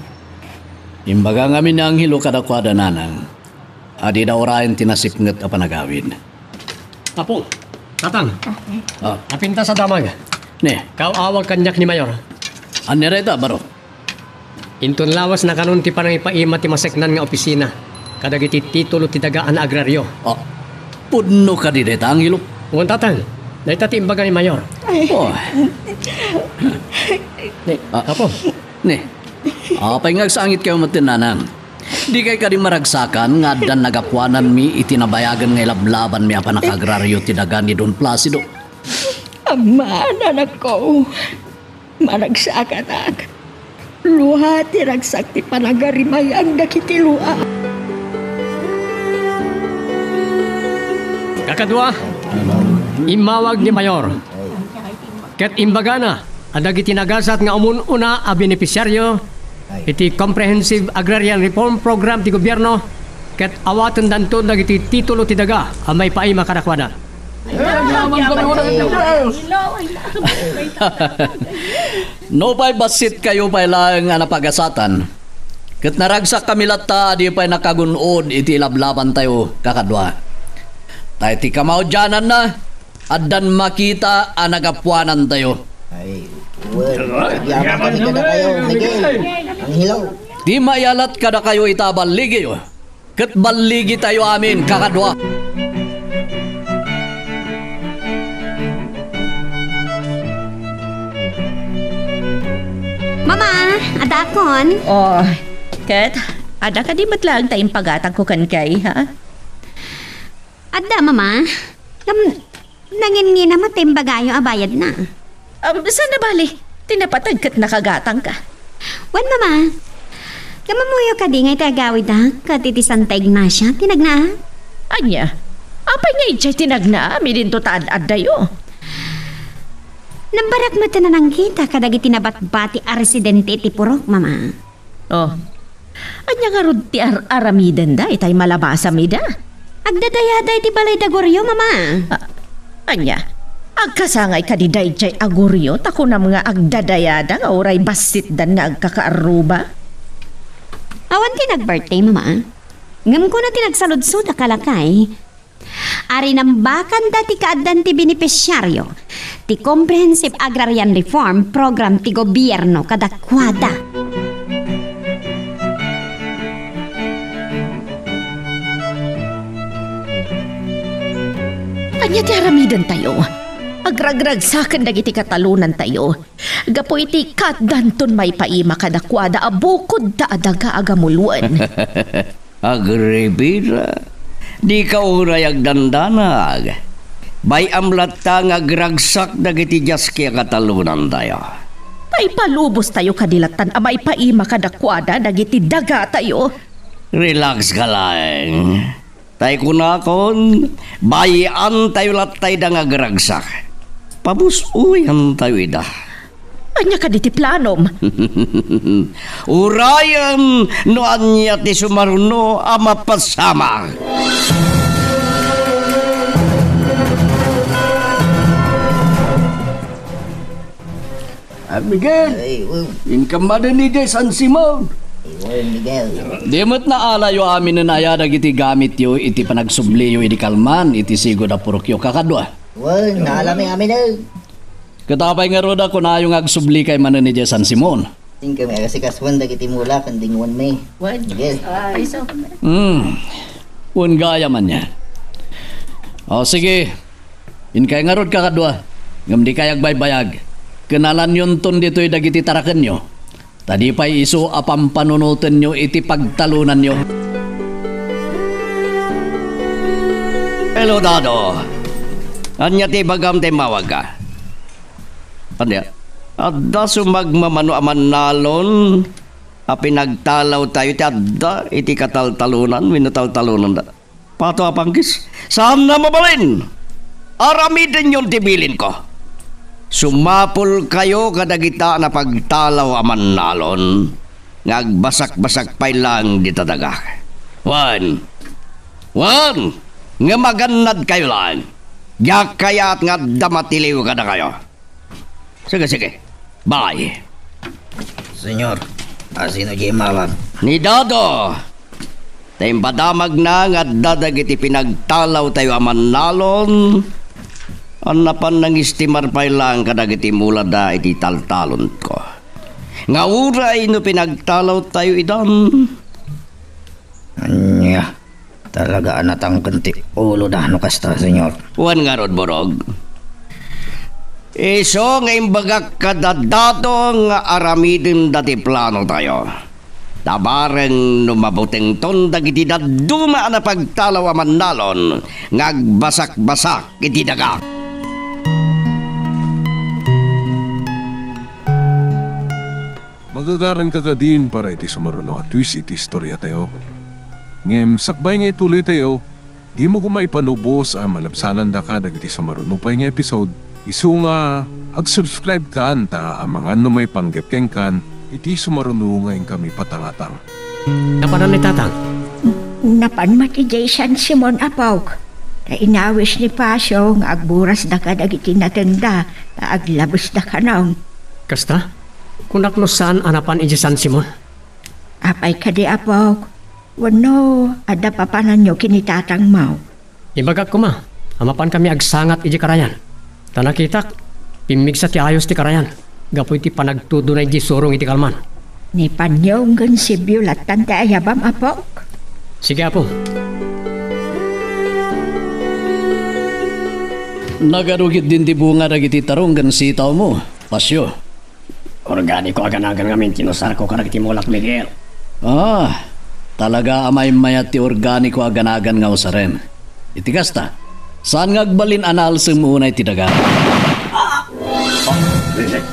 Imbaga ngamin ni Angelo kadakuada, Nanang, a dida urayen ti nasipnget a panagawid. Apo, Tatang. Ah. Napintas a damag. Ne. Kaaw-awag kaniak ni Mayor. Ania dayta, Baro? Inton lawas nakanon ti panangipaima ti maseknan nga opisina kadagiti titulo ti daga a naagrario. Ah, pudno kadi dayta, Angelo? Wen, Tatang. Dayta ti imbaga ni Mayor. Ay. Oh. Ne, ah, Apo. Ne. Apay nga agsangitkayo met, Nanang? Dikay kadi maragsakan nga addan nagapuananmi iti nabayagen nga ilablabanmi a panakagrario ti daga ni Don Placido? Ama, anakko, maragsakanak. Lua ti ragsak ti panagarimayang dagiti lua. Kakadua, immawag ni Mayor. Ket imbagana a dagiti nagasat nga umun-una a beneficiario iti Comprehensive Agrarian Reform Program ti gobierno ket awatendanto dagiti titulo ti daga a maipaima kadakuada. Nupay bassit kayo pay laeng a napagasatan, ket naragsakkami latta a di pay nakagun-od iti ilablabantayo, kakadua. Ta iti kamaudiananna, addan makita a nagapuanantayo. Ay, Yaman kami kadakayo, Miguel. Angelo. Ti mayalat kadakayo ita a balligiyo, ket balligitayo amin, kakadua. Mama, adakon? Oh, ket adda kadi met laeng ta impagatangko kenka, ha? Adda, Mama. Ngem, nanginngina met ti imbagayo a bayadna. Um, saan a bale? Ti napateg ket nakagatangka. Wen, Mama. Ngem ammoyo kadi nga iti agawidda ket iti Santa Ignacia, ti nagna? Ania? Apay nga idiay ti nagna? Amin dinto ta ad-addayo. Nambarak met a nanangkita kadagiti nabatbati a residente iti purok, Mama. Oh. Ania ngarud ti ar-aramidenda itay malabasam ida? Agdadayada iti balay da Gorio, Mama. Ah, ania? Agkasangay kadi daydiay a Gorio ta kunam nga agdadayada nga uray bassitdan nga agkakaarruba? Awan ti nag-birthday, Mama. Ngem kuna ti nagsaludsod a kalakay, a rinambakanda ti kaaddan ti benepisiario ti Comprehensive Agrarian Reform Program ti gobierno kadakuada. Ania ti aramidentayo? Agragragsaken dagiti katalonantayo gapu iti kaaddanton maipaima kadakuada a bukod ta a daga a gamuluen. Agripina, dika uray agdandanag. Bay-am latta nga agragsak dagiti diaski a katalonantayo. Paipalubostayo kadi lattan a maipaima kadakuada dagiti dagatayo. Relax ka laeng. Tay kunakon, bay-antayo latta ida nga agragsak. Pabus-oyantayo ida. Ania kadi ti planom? Urayen no ania ti sumaruno a mapasamak. Ah, Miguel, ay, well, inka manen idiay San Simon. Ay, well, Miguel. Di met naalayo aminen aya dagiti gamityo iti panagsubliyo idi kalman iti sigud a purokyo, kakadua? Well, naalami amin, eh. Ket apay ngarud a kunayo nga agsublikay manen idiay San Simon? Inkami agasikasoen dagiti mula ken dingoenmi. What? Miguel. Ay, so. Hmm. Wen gayam ania. O, sige. Inkay ngarud, kakadua, ngem dikay agbaybayag. Kenalanyonton ditoy dagiti tarakenyo, ta di pay isu a pampanunotenyo iti pagtalonanyo. Hello, Dado. Ania ti ibagam ta immawagka? Ania? Adda sumagmamano a mannalon a pinagtalawtayo ti adda iti kataltalonan wenno taltalonanda? Pato a pangkis, saanna mabalin! Aramidenyon ti bilinko. Sumapulkayo kadagita a napagtalaw a mannalon nga agbasakbasak pay laeng dita daga. Wen, wen, ngem agannadkayo laeng. Diak kayat nga adda matiliw kadakayo. Sige, sige. Bye. Senyor, asino diay immawag? Ni Dado! Ta impadamagna nga adda dagiti pinagtalawtayo a mannalon a napan nangistimar pay laeng kadagiti mulada iti taltalonko. Nga uray no pinagtalawtayo idan. Ania? Talaga a natangken ti uloda no kasta, Senyor. Wen ngarud, Burog. Isu nga imbagak kada dato nga aramidenda ti planotayo. Ta bareng no mabutengton dagiti dadduma a napagtalaw a mannalon nga agbasakbasak iti daga. Magagaranka kadin para iti sumaruno a twist iti istoriatayo. Ngem sakbay nga ituloytayo, dimo koma ipalubos a malabsanandaka dagiti sumaruno pay nga episode, isu nga ag-subscribe kan ta amangan no maipanggep kenkan iti sumaruno nga inkami patangatang. Napanan ni Tatang? Napan met idiay San Simon, apok. Ta inawis ni Pasio nga agburasdaka dagiti natengda ta aglabesda kanon. Kasta? Kunak no saan a napan idiay San Simon. Apay kadi, apok? Wenno, adda papananyo ken ni tatangmo? Ibagak koma a mapankami agsangat idiay karayan. Ta nakitak, pimmigsa ti ayos ti karayan. gapu iti panagtudona idiay surong iti kalman. Ni Panyo ngem si Biolatan ti ayabam, apok? Sige, Apo. Nagadu ketdin ti bunga dagiti tarong ken sitawmo, Pasio. Organiko a ganagan ngamin ti inusarko kadagiti mulak, Miguel. Ah, talaga a maimmayat ti organiko a ganagan nga usarem. Iti kasta, saan nga agbalin a naalsem unay ti daga?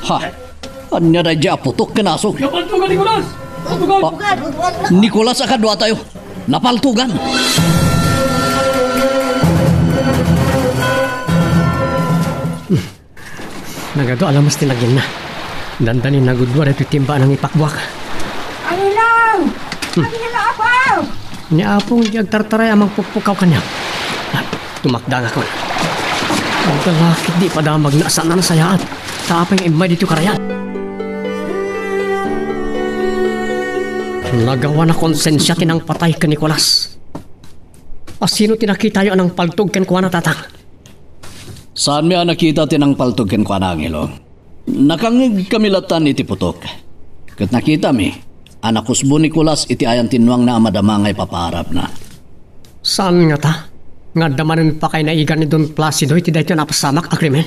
Ha? Ania daydiay a putok ken asog? Napaltugan, Nicolas! Napaltugan! Ah, Nicolas a kaduatayo. Napaltugan! Nagadu a lames ti lagimna. Dandani nagudua daytoy timba a nangipakbuak. Angelo! Hmm. Angelo, Apo! Ni Apo nga agtartaray a mangpukpukaw kaniak. Ah, tumakda ngakon. Agdala ketdi padamagna a saan a nasayaat. Ta apay nga immay ditoy karayan? Nagawan a konsensia ti nangpatay ken Nicolas. A sino ti nakitayo a nangpaltog kenkuana, Tatang? Saanmi a nakita ti nangpaltog kenkuana, Angelo. Nakangngegkami lattan iti putok. Ket nakitami a nakusbo ni Nicolas iti ayan ti nuangna a madama nga ipapaarapna. Saan ngata nga adda manen pakaynaigan ni Don Placido iti daytoy a napasamak a krimen?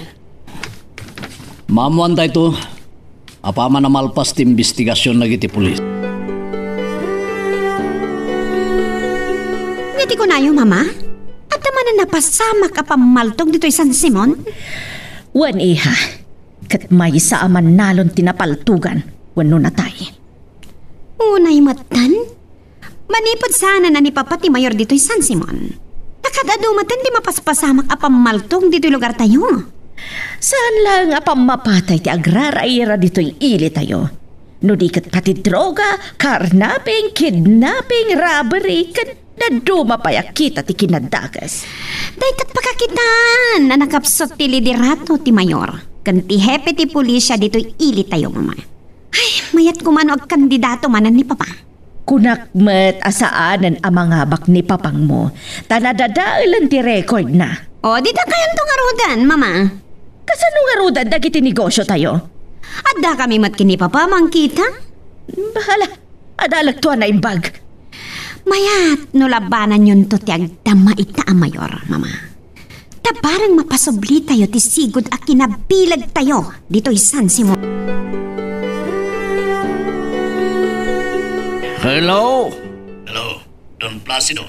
Maammoan daytoy. Apaman a malpas ti imbestigasion dagiti pulis. Nga ti kunayo, Mama? Adda manen napasamak a pammaltog ditoy San Simon? Wen, iha. Ket maysa a mannalon ti napaltogan wenno natay. Unay metten? Manipud saanen a ni Papa ti mayor ditoy San Simon, ta kad-adu metten ti mapaspasamak a pammaltog ditoy lugartayo. Saan laeng a pammapatay ti agraraira ditoy ilitayo, no di ket pati droga, carnapping, kidnapping, robbery, ken dadduma pay a kita ti kinadakes. Dayta ti pakakitaan a nakapsut ti liderato ti mayor ken ti hepe ti pulisia ditoy ilitayo, Mama. Ay, mayat koma no agkandidato manen ni Papa. Kunak met a saanen a mangabak ni Papangmo, ta nadadaelen ti rekordna. O, di dakayanto ngaruden, Mama. Kasano ngaruden dagiti negosiotayo? Addakami met ken ni Papa mangkita. Bahala, adalekto a naimbag. Mayat no labananyonto ti agdama ita a mayor, Mama. Ta bareng mapasublitayo ti sigud a kinabilegtayo ditoy San Simon. Hello? Hello, Don Placido.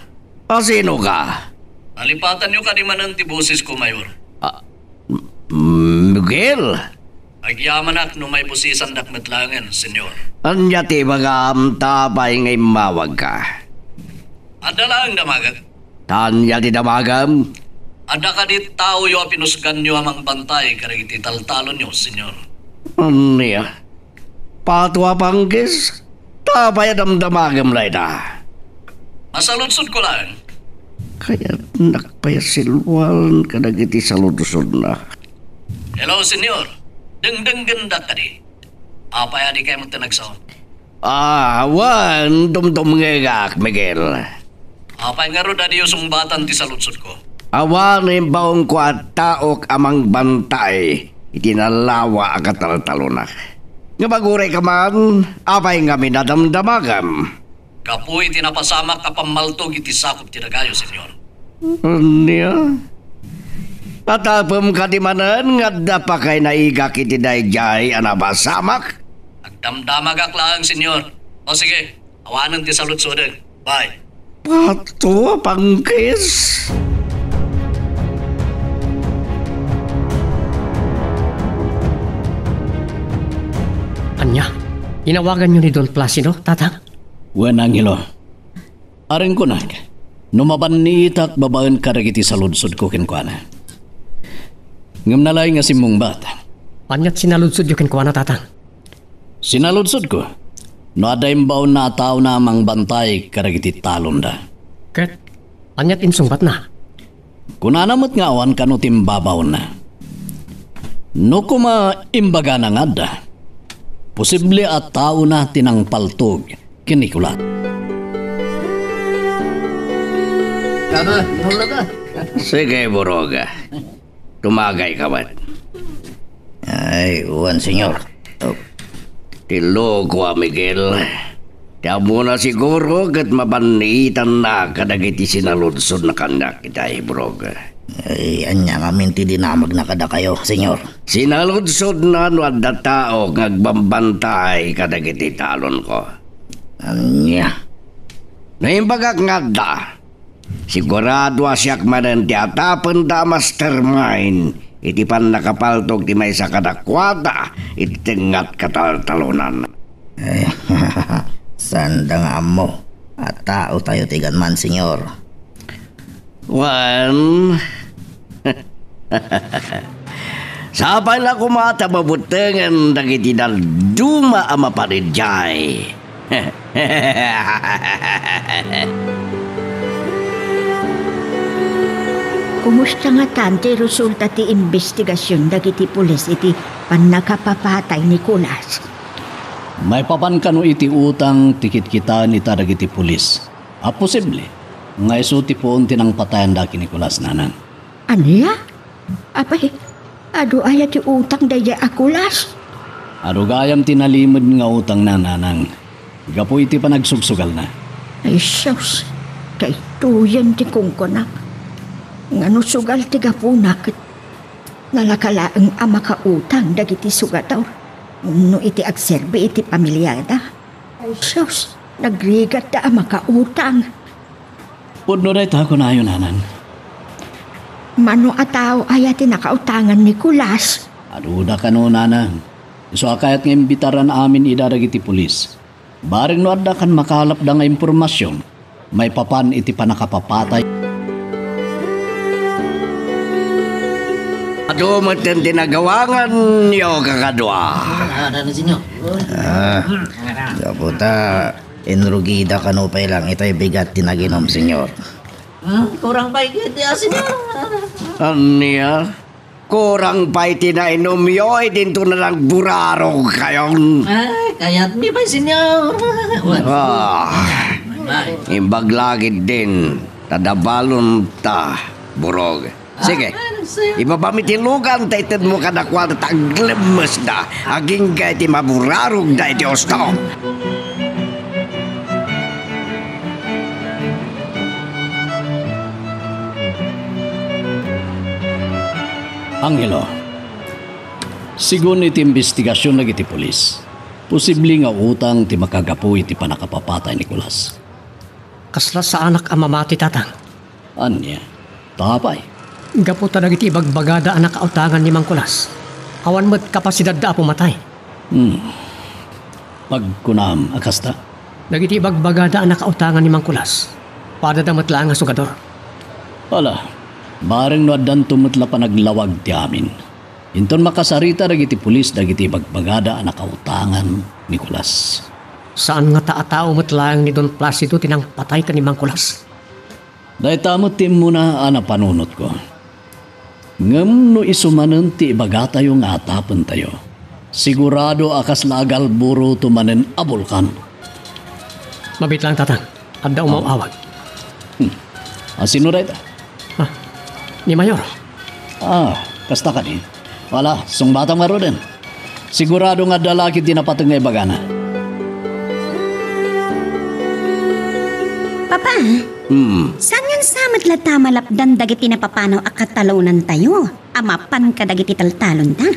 A, sino ka? Nalipatanyo kadi manen ti bosesko, Mayor? Ah, M-, Miguel? Agyamanak no maibusisandak met laengen, Senyor. Ania ti ibagam, ta apay nga immawagka? Adda laeng damagek. Ta ania ti damagem? Adda kadi taoyo a pinusganyo a mangbantay kadagiti taltalonyo, Senyor? Ania? Pato a panggis? Ta apay a damdamagem dayta? Masaludsodko laeng. Kayatnak pay a silwalen kadagiti saludsodna. Hello, Senyor. Dengdenggendak kadi. Apay a dikay met ti nagsaon? Ah, awan, dumdumngegak, Miguel. Apay ngarud a diyo sungbatan ti saludsodko? Awan, imbaonko a taok a mangbantay iti nalawa a kataltalona. Ngem agurayka man, apay ngamin a damdamagam? Gapu iti napasamak a pammaltog iti sakup ti dagayo, Senyor. Ania? Natapem kadi manen nga adda pakainaigak iti daydiay a napasamak? Agdamdamagak laeng, Senyor. O sige, awanen ti saludsodek. Bye. Pato a panggis? Ania? Inawaganyo ni Don Placido, Tatang? Wen, Angelo. Areng kunak, no mabanniitak babaen kadagiti saludsodko kenkuana. Ngem nalaing a simmungbat. Ania ti sinaludsodyo kenkuana, Tatang? Sinaludsodko, no adda imbaonna a taona a mangbantay kadagiti talonda. Ket ania ti insungbatna? Kunana met nga awan kano ti imbabaonna. No koma imbagana nga adda, posible a taona ti nangpaltog ken Nicolas. Sige, Buroga. Tumagayka met. Ay, wen, Senyor. Ti loko a Miguel. Ti ammona siguro ket mabanniitanna kadagiti sinaludsodna kaniak iti Burog. Ay, ania ngamin ti dinamagna kadakayo, Senyor? Sinaludsodna no adda tao nga agbambantay kadagiti talonko. Ania? Naimbagak nga adda. Sigurado a siak manen ti atapenda a mastermind iti pannakapaltog ti maysa kadakuada iti tengnga a kataltalonan. Eh, saanda nga ammo a taotayo ti ganian, Senyor. Wen, sapay la koma ta mabuttengen dagiti dadduma a mapan idiay. Kumusta ngatan ti resulta ti imbestigasion dagiti pulis iti pannakapapatay ni Nicolas? Maipapan kano iti utang ti kitkitaen ita dagiti pulis a posible nga isu ti puon ti nangpatayan da ken ni Nicolas, nanang. Ania? Apay, adu aya ti utang daydiay a Nicolas? Adu gayam ti nalimed nga utangna, nanang, gapu iti panagsugsugalna. Ay, sus, daytoyen ti kunkunam. Ngano sugal ti gapuna ket nalaka laeng a makautang dagiti sugadur wenno iti agserbi iti pamiliada? Ay, sus, nagrigatda a makautang. Pudno dayta, kunayo, nanang. Mano a tao aya ti nakautangan ni Nicolas? Aduda kano, nanang. Isu a kayat nga imbitaran amin ida dagiti pulis. Bareng no adda kan makalapda nga impormasion maipapan iti pannakapapatay. Adu metten ti nagawanganyo, kakadua. Ah, ano, Senyor? Ah, gapu ta inrugida kano pay lang itoy bigat ti naginom, Senyor. Hmm, kurang pay ket dia, Senyor. Ania? Kurang pay ti nainumyo, idinto na nagburarog kayon. Ay, kayatmi pay, Senyor. Ah, imbag la ketdin, ta dabalon ta, Burog. Sige, ibabami ti lugan ta itedmo kadakuada ta aglemmesda agingga iti maburarogda iti ustom. Angelo, segun iti imbestigasion dagiti pulis, posible nga utang ti makagapu iti pannakapapatay ni Nicolas. Kasla saanak a mamati, Tatang. Ania? Ta apay? Gapu ta dagiti ibagbagada a nakautangan ni Mang Nicolas, awan met kapasidadda a pumatay. Hmm. Pagkunam a kasta? Dagiti ibagbagada a nakautangan ni Mang Nicolas, padada met laeng a sugadur. Ala, bareng no addanto met la panaglawag ti amin. Inton makasarita dagiti pulis dagiti ibagbagada a nakautangan ni Nicolas. Saan ngata a tao met laeng ni Don Placido ti nangpatay ken ni Mang Nicolas? Dayta met ti immuna a napanunotko. Ngem no isu manen ti ibagatayo nga atapentayo, sigurado a kasla agalburuto manen a bulkan. Mabiit laeng, Tatang. Adda umaw-awag. Hmm. A, sino dayta? Ah, ni Mayor. Ah, kasta kadi? Wala, sungbatam ngaruden. Sigurado nga adda la ketdi napateg nga ibagana. Papa, hmm, saan nga sa met latta malapdan dagiti napapanaw a katalonantayo a mapan kadagiti taltalonda?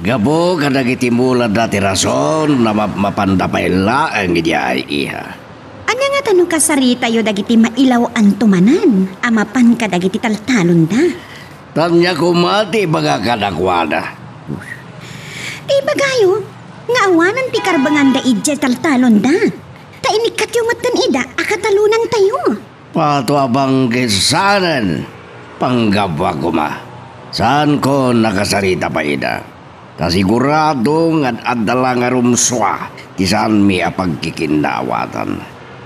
Gapu kadagiti mulada ti rason a mapmapanda pay laeng idiay, iha. Ania ngata no kasaritayo dagiti mailaw-anto manen a mapan kadagiti taltalonda? Ania koma ti ibaga kadakuada? Ti ibagayo nga awanen ti karbenganda idiay taltalonda, ta inikkatyo metten ida a katalonantayo. Pato a bangkit sanen, panggapuak koma. Saanko nakasarita pay ida. Ta sigurado nga ad-adda la nga rumsua ti saanmi a pagkikinnaawatan.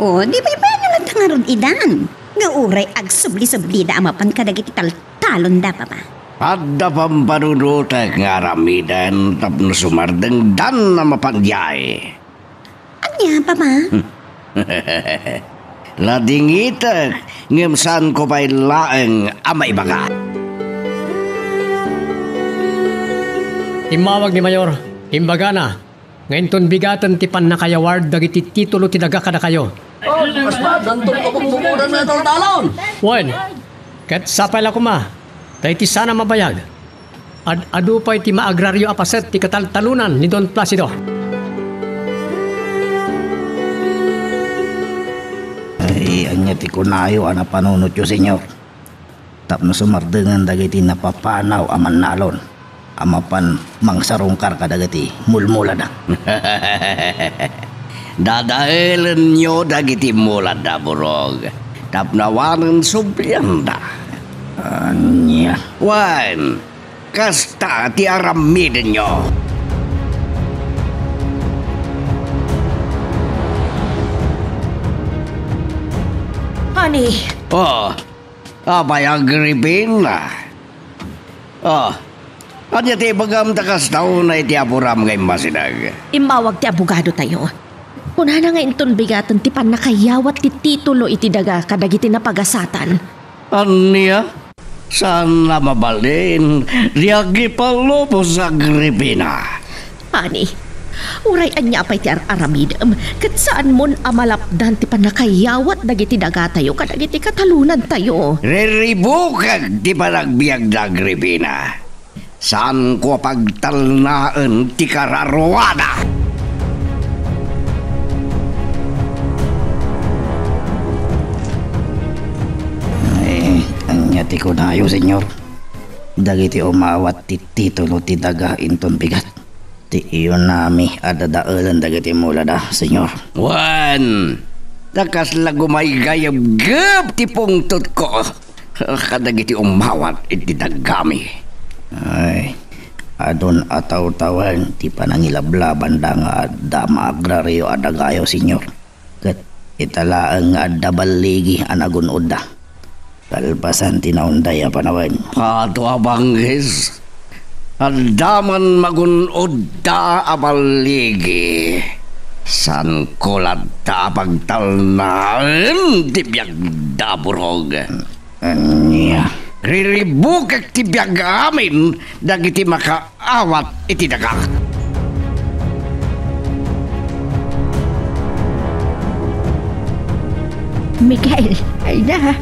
O, di pay pwede latta ngarud idan, nga uray agsubli-sublida a mapan kadagiti taltalonda, Papa. Adda pampanunotek nga aramiden tapno sumardengdan a mapan diay. Ania, Papa? Ladingitek, ngem saanko pay laeng a maibaga. Immawag ni Mayor. Imbagana, nga inton bigaten ti pannakayaward dagiti titulo ti daga kadakayo. Oh, basta, danton kabukbukodan met taltalon. Wen, ket sapay la koma, ta iti saan a mabayag, ad-adu pay ti maagrario a paset ti kataltalonan ni Don Placido. Ay, ania ti kunayo a napanunotyo, Señor? Tapno sumardengen dagiti napapanaw a mannalon a mapan mangsarungkar kadagiti mulmulada. Dadaelenyo dagiti mulada, Burog, tapno awanen sublianda. Ania? Wen, kasta ti aramidenyo. Honey. Oh, Apay, Agripina? Oh, ania ti ibagam ta kasta unay ti apuram nga immasideg? Immawag ti abogadotayo. Kunana nga inton bigaten ti pannakayawat ti titulo iti daga kadagiti napagasatan. Ania? Saan a mabalin, diak ipalubos, Agripina. Honey, uray ania pay ti ar-aramidem, ket saanmon a malapdan ti pannakayawat dagiti dagatayo kadagiti katalonantayo. Riribukek ti panagbiagda, Agripina. Saanko a pagtalnaen ti kararuada. Ay, ania ti kunayo, Señor? Dagiti umawat ti titulo ti daga inton bigat ti iyunami a dadaelen dagiti mulada, Señor. Wen, ta kasla gumaygayebgep ti pungtotko kadagiti umawat iti dagami. Ay, adun a tawtawen ti panangilablabanda nga adda maagrario a dagayo, Señor. Ket ita laeng nga adda balligi a nagun-odda kalpasan ti naunday a panawen. Ato a bangis, adda man magun-odda a balligi. Saanko latta a pagtalnaen ti biagda, Burog. Ania? Riribukek ti biag amin dagiti maka- awat iti daga. Miguel, ay na,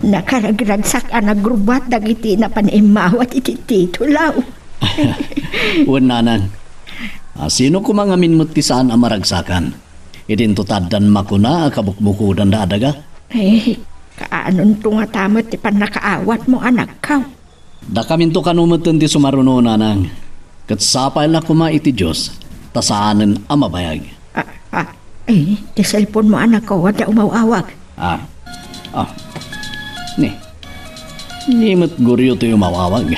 nakaragragsak a nagrubat dagiti napan immawat iti titulo. Wen, nanang. Ah, sino koma ngamin met ti saan a maragsakan? Idinto ta addan makuna a kabukbukodanda a daga? Eh, kaanonto ngata met ti pannakaawatmo, anakko? Dakaminto kano metten ti sumaruno, nanang. Ket sapay la koma iti Dios, ta saanen a mabayag. Ah, ah, eh, ti cellphone mo, anakko, adda umaw-awag. Ah, ah, ni, ni met Gorio ti umaw-awag.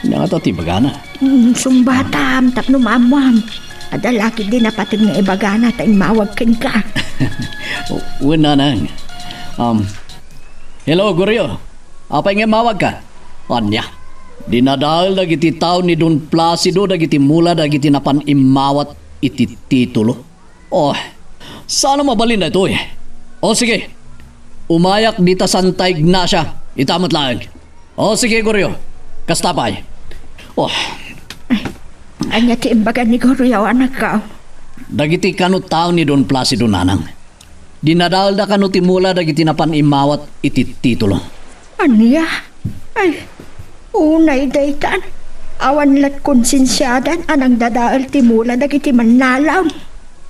Ania ngata ti ibagana? Hmm, sungbatam, tapno maammoam. Adda la ketdi napateg nga ibagana ta immawag kenka. Wen, nanang. Um, hello, Gorio. Apay nga immawagka? Ania? Dinadael dagiti tao ni Don Placido dagiti mula dagiti napan immawat iti titulo. Oh, saan a mabalin daytoy? Oh, sige. Umayak dita Santa Ignacia. Ita met laeng. Oh, sige, Gorio. Kasta pay. Oh. Ania ti imbaga ni Gorio, anakko? Dagiti kano tao ni Don Placido, nanang. Dinadaelda kano ti mula dagiti napan immawat iti titulo. Ania? Ay, unay daytan. Awan lat konsensiadan a nangdadael ti mula dagiti mannalon.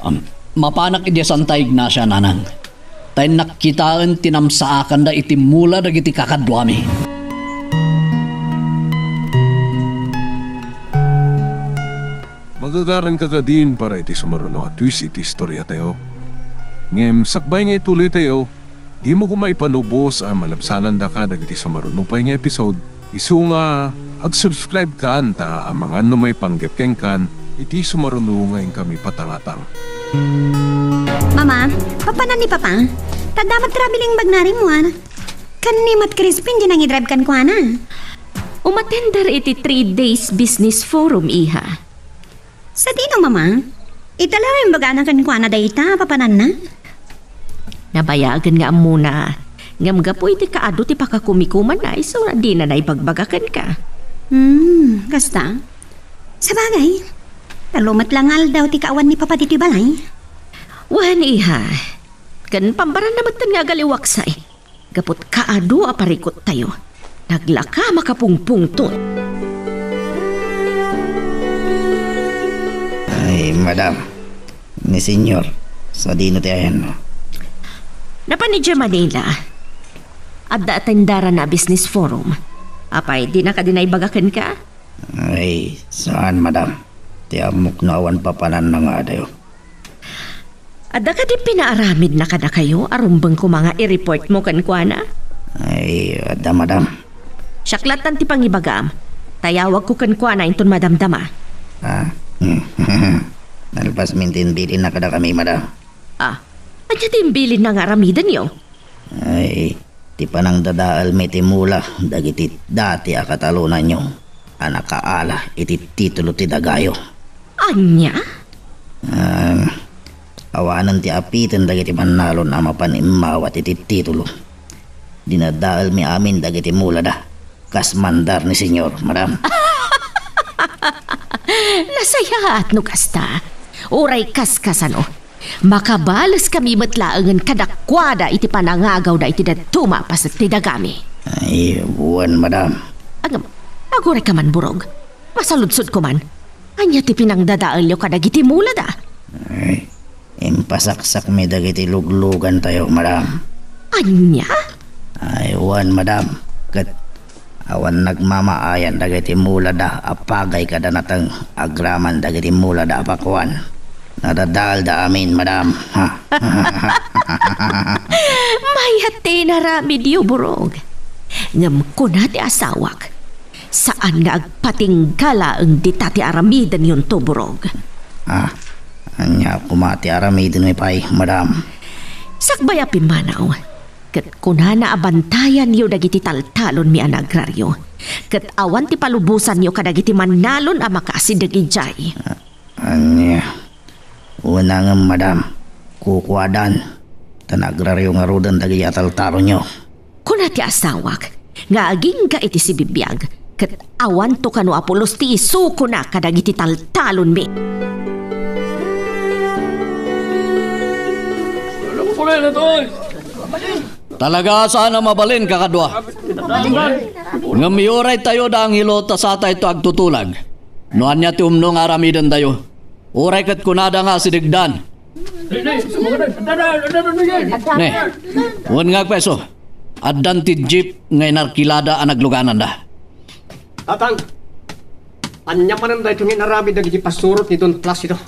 Am, mapanak idiay Santa Ignacia, nanang. Ta innak kitaen ti namsaakanda iti mula dagiti kakaduami. Magagaranka kadin para iti sumaruno a twist iti istoriatayo. Ngem sakbay nga ituloytayo, dimo koma ipalubos a malabsanandaka dagiti sumaruno pay nga episode. Isu nga ag-subscribe kan ta amangan no maipanggep kenkan iti sumaruno nga inkami patangatang. Mama, papanan ni Papa? Tadda met traveling bag na rimmuar. Ken ni met Crispin diay nangidrive kenkuana. Umattender iti three days business forum, iha. Sadino, Mama? Ita la imbagana kenkuana dayta a papananna? Nabayagen nga ammona, ngem gapu iti kaadu ti pakakumikumanna, isuna dina naibagbaga kenka. Hmm, kasta? Sabagay, Talo met la nga aldaw ti kaawan ni Papa ditoy balay. Wen, iha. Ken pambaranna metten nga agaliwaksay. Gaput kaadu a parikut tayo. Naglaka makapungpungtot. Ay, madam. Ni Senyor, sadino ti ayanmo? Napan idiay Manila. Adda a tendarana a business forum. Apay, dina kadi naibaga kenka? Ay, saan, madam. Ti ammok no awan papananna nga adayo. Adda kadi pinaaramidna kadakayo a rumbeng koma nga i-report mo kenkuana? Ay, adda, madam. Siak lattan ti pangibagam. Tayawagko kenkuana inton madamdama. Ah, hmm. Nalpas min ti imbilinna kadakami, madam. Ah, ania ti imbilinna nga aramidenyo? Ay, ti panangdadaelmi ti mula dagiti dati a katalonanyo a nakaala iti titulo ti dagayo. Ania? Ah, awanen ti apiten dagiti mannalon a mapan immawat iti titulo. Dinadaelmi amin dagiti mulada, kas mandar ni Senyor, madam. Nasayaat no kasta. Uray kaskasano, makabaleskami met laengen kadakuada iti panangagawda iti dadduma a paset ti dagami. Ay, wen, madam. Agam, agurayka man, Burog. Masaludsodko man. Ania ti pinangdadaelyo kadagiti mulada? Ay, impasaksakmi dagiti luglugantayo, madam. Ania? Ay, wen, madam. Ket awan nagmamaayan dagiti mulada a pagay kada nateng agraman dagiti mulada a pakuan. Nadadaelda amin, madam. Ha? Mayat ti inaramidyo, Burog. Ngem kuna ti asawak, saan nga agpatingga laeng dita ti aramidenyonto, Burog. Ah, ania koma ti aramidenmi pay, madam? Sakbay a pimmanaw, ket kunana a bantayanyo dagiti taltalonmi a naagraryo, ket awan ti palubosanyo kadagiti mannalon a makaasideg idiay. Ania? Una ngem, madam, kukuadan, ta naagraryo ngaruden dagiti ataltalonyo. Kuna ti asawak nga agingga iti sibibiag, ket awanto kano a pulos ti isukona kadagiti taltalonmi. Talaga saan a mabalin, kakadua. Ngem iuray tayo da Angelo ta satayto agtutulag. No ania ti umno nga aramidentayo. Uray ket kunada nga asidegdan. Ne, wen nga agpayso, addan ti jeep nga inarkilada a naglugananda. Tatang, ania manen daytoy nga inaramid dagiti pasurot ni Don Placido?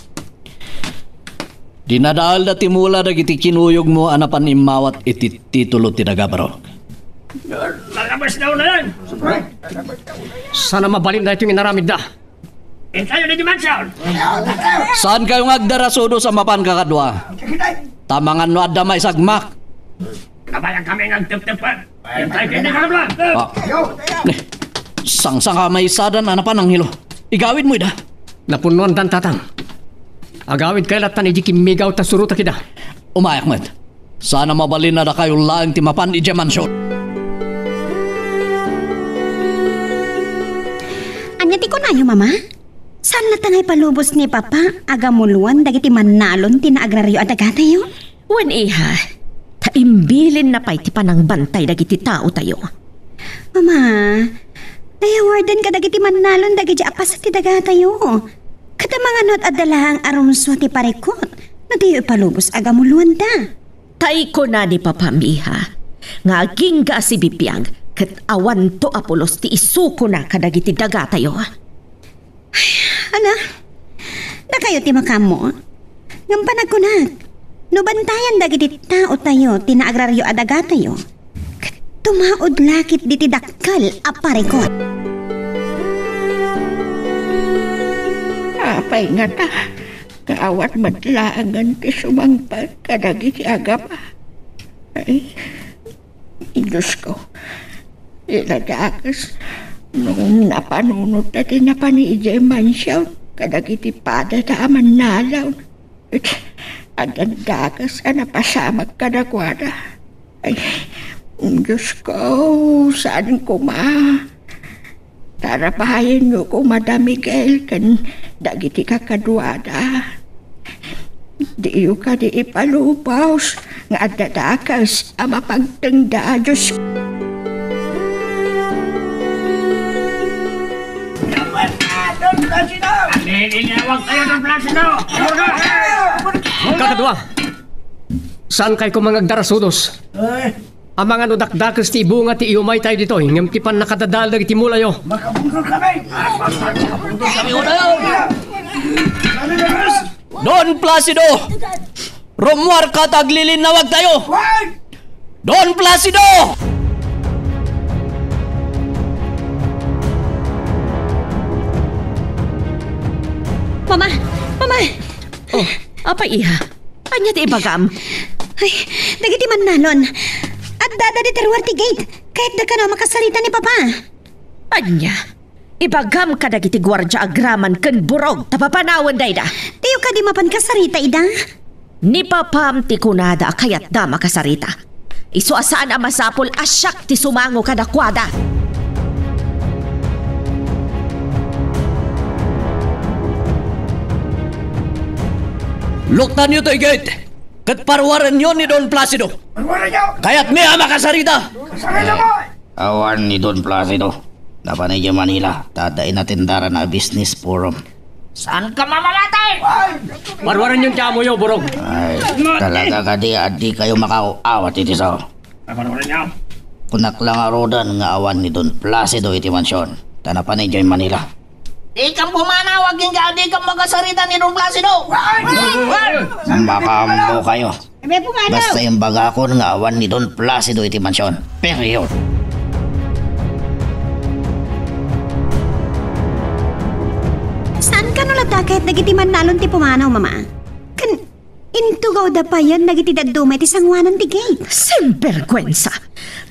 Dinadaelda ti mula dagiti kinuyogmo a napan immawat iti titulo ti daga, Barok. Lalabas daw na yan! Saan a mabalin daytoy nga inaramidda? Intayo ni Dimension! Saan kayo nga agdarasudos a mapan, kakadua? Tamangan no adda maisagmak. Nabayag kami nga agteptepan. Intayo kay di kalablan. Ah. Ne, sangsanga maysadan a napan, Angelo. Igawidmo ida. Napunnoandan, Tatang. Agawidkay lattan iti kimmigaw ta surotak ida. Umayak met. Saan a mabalin a dakayo laeng ti mapan idiay mansyon. Ania ti kunayo, Mama? Saan latta nga ipalubos ni Papa a gamuloan dagiti mannalon ti naagraryo a dagatayo? Wen, iha, ta imbilinna pay ti panangbantay dagiti taotayo. Mama, nayawarden kadagiti mannalon dagiti a paset ti dagatayo. Ket amangan no adda laeng a rumsua ti parikut no diyo ipalubos a gamuloanda. Ta ikuna ni Papam, iha, nga agingga a sibibiag ket awanto a pulos ti isukona kadagiti dagatayo. Ala, dakayo ti makaammo. Ngem panagkunak, no bantayan dagiti taotayo ti naagraryo a dagatayo, ket tumaud la ketdi ti dakkel a parikut. Apay ngata, nga awan met laengen ti sumangpet kadagiti agama? Ay, Diosko, ila dakes, no napanunot ta ti napan idiay mansion kadagiti padada a mannalon. Addan dakes a napasamak kadakuada. Ay, Diosko, saan koma. Tarapayenyo koma da Miguel ken dagiti kakaduada. Diyo kadi ipalubos nga adda dakes a mapagtengda, Dios. Inawag kayo ng Placido! Kakadua, saan kayo kung mangagdarasudos? Amangan no dakdakes ti ibunga ti iyumaytayo ditoy, ngem ti pannakadadael dagiti mulayo. Makabungkal kami! Don Placido! Rumuarka ta aglilinnawagtayo! Don Placido! Mama! Mama! Oh, apay, iha? Ania ti ibagam? Ay, dagiti mannalon. Addada ditoy ruar ti gate. Kayatda kano a makasarita ni Papa. Ania? Ibagam kadagiti guardia agraman ken burog ta papanawen dayda. Diyo kadi mapan kasarita ida? Ni Papam ti kunada a kayatda makasarita. Isu a saan a masapul a siak ti sumango kadakuada. Luktanyo toy gate, ket paruarenyo ni Don Placido. Paruarenyo! Kayatmi a makasarita. Kasarita mo! Awan ni Don Placido. Napan idiay Manila, ta adda inatendaran a business forum. Saan ka mamamatay? Paruarenyon ti amoyo, burog. Ay, talaga kadi a di kayo makaawat iti sao. Paruarenyo. Kunak lang ngaruden nga awan ni Don Placido iti mansyon, ta napan idiay Manila. Di kan pumanaw, agingga a di kan makasarita ni Don Placido. Makaammo kayo. Basta imbagakon nga awan ni Don Placido iti mansyon. Period. Saan kano latta ket dagiti mannalon ti pumanaw, Mama? Ken intugawda payen dagiti dadduma iti sangoanan ti gate. Sinberguensa!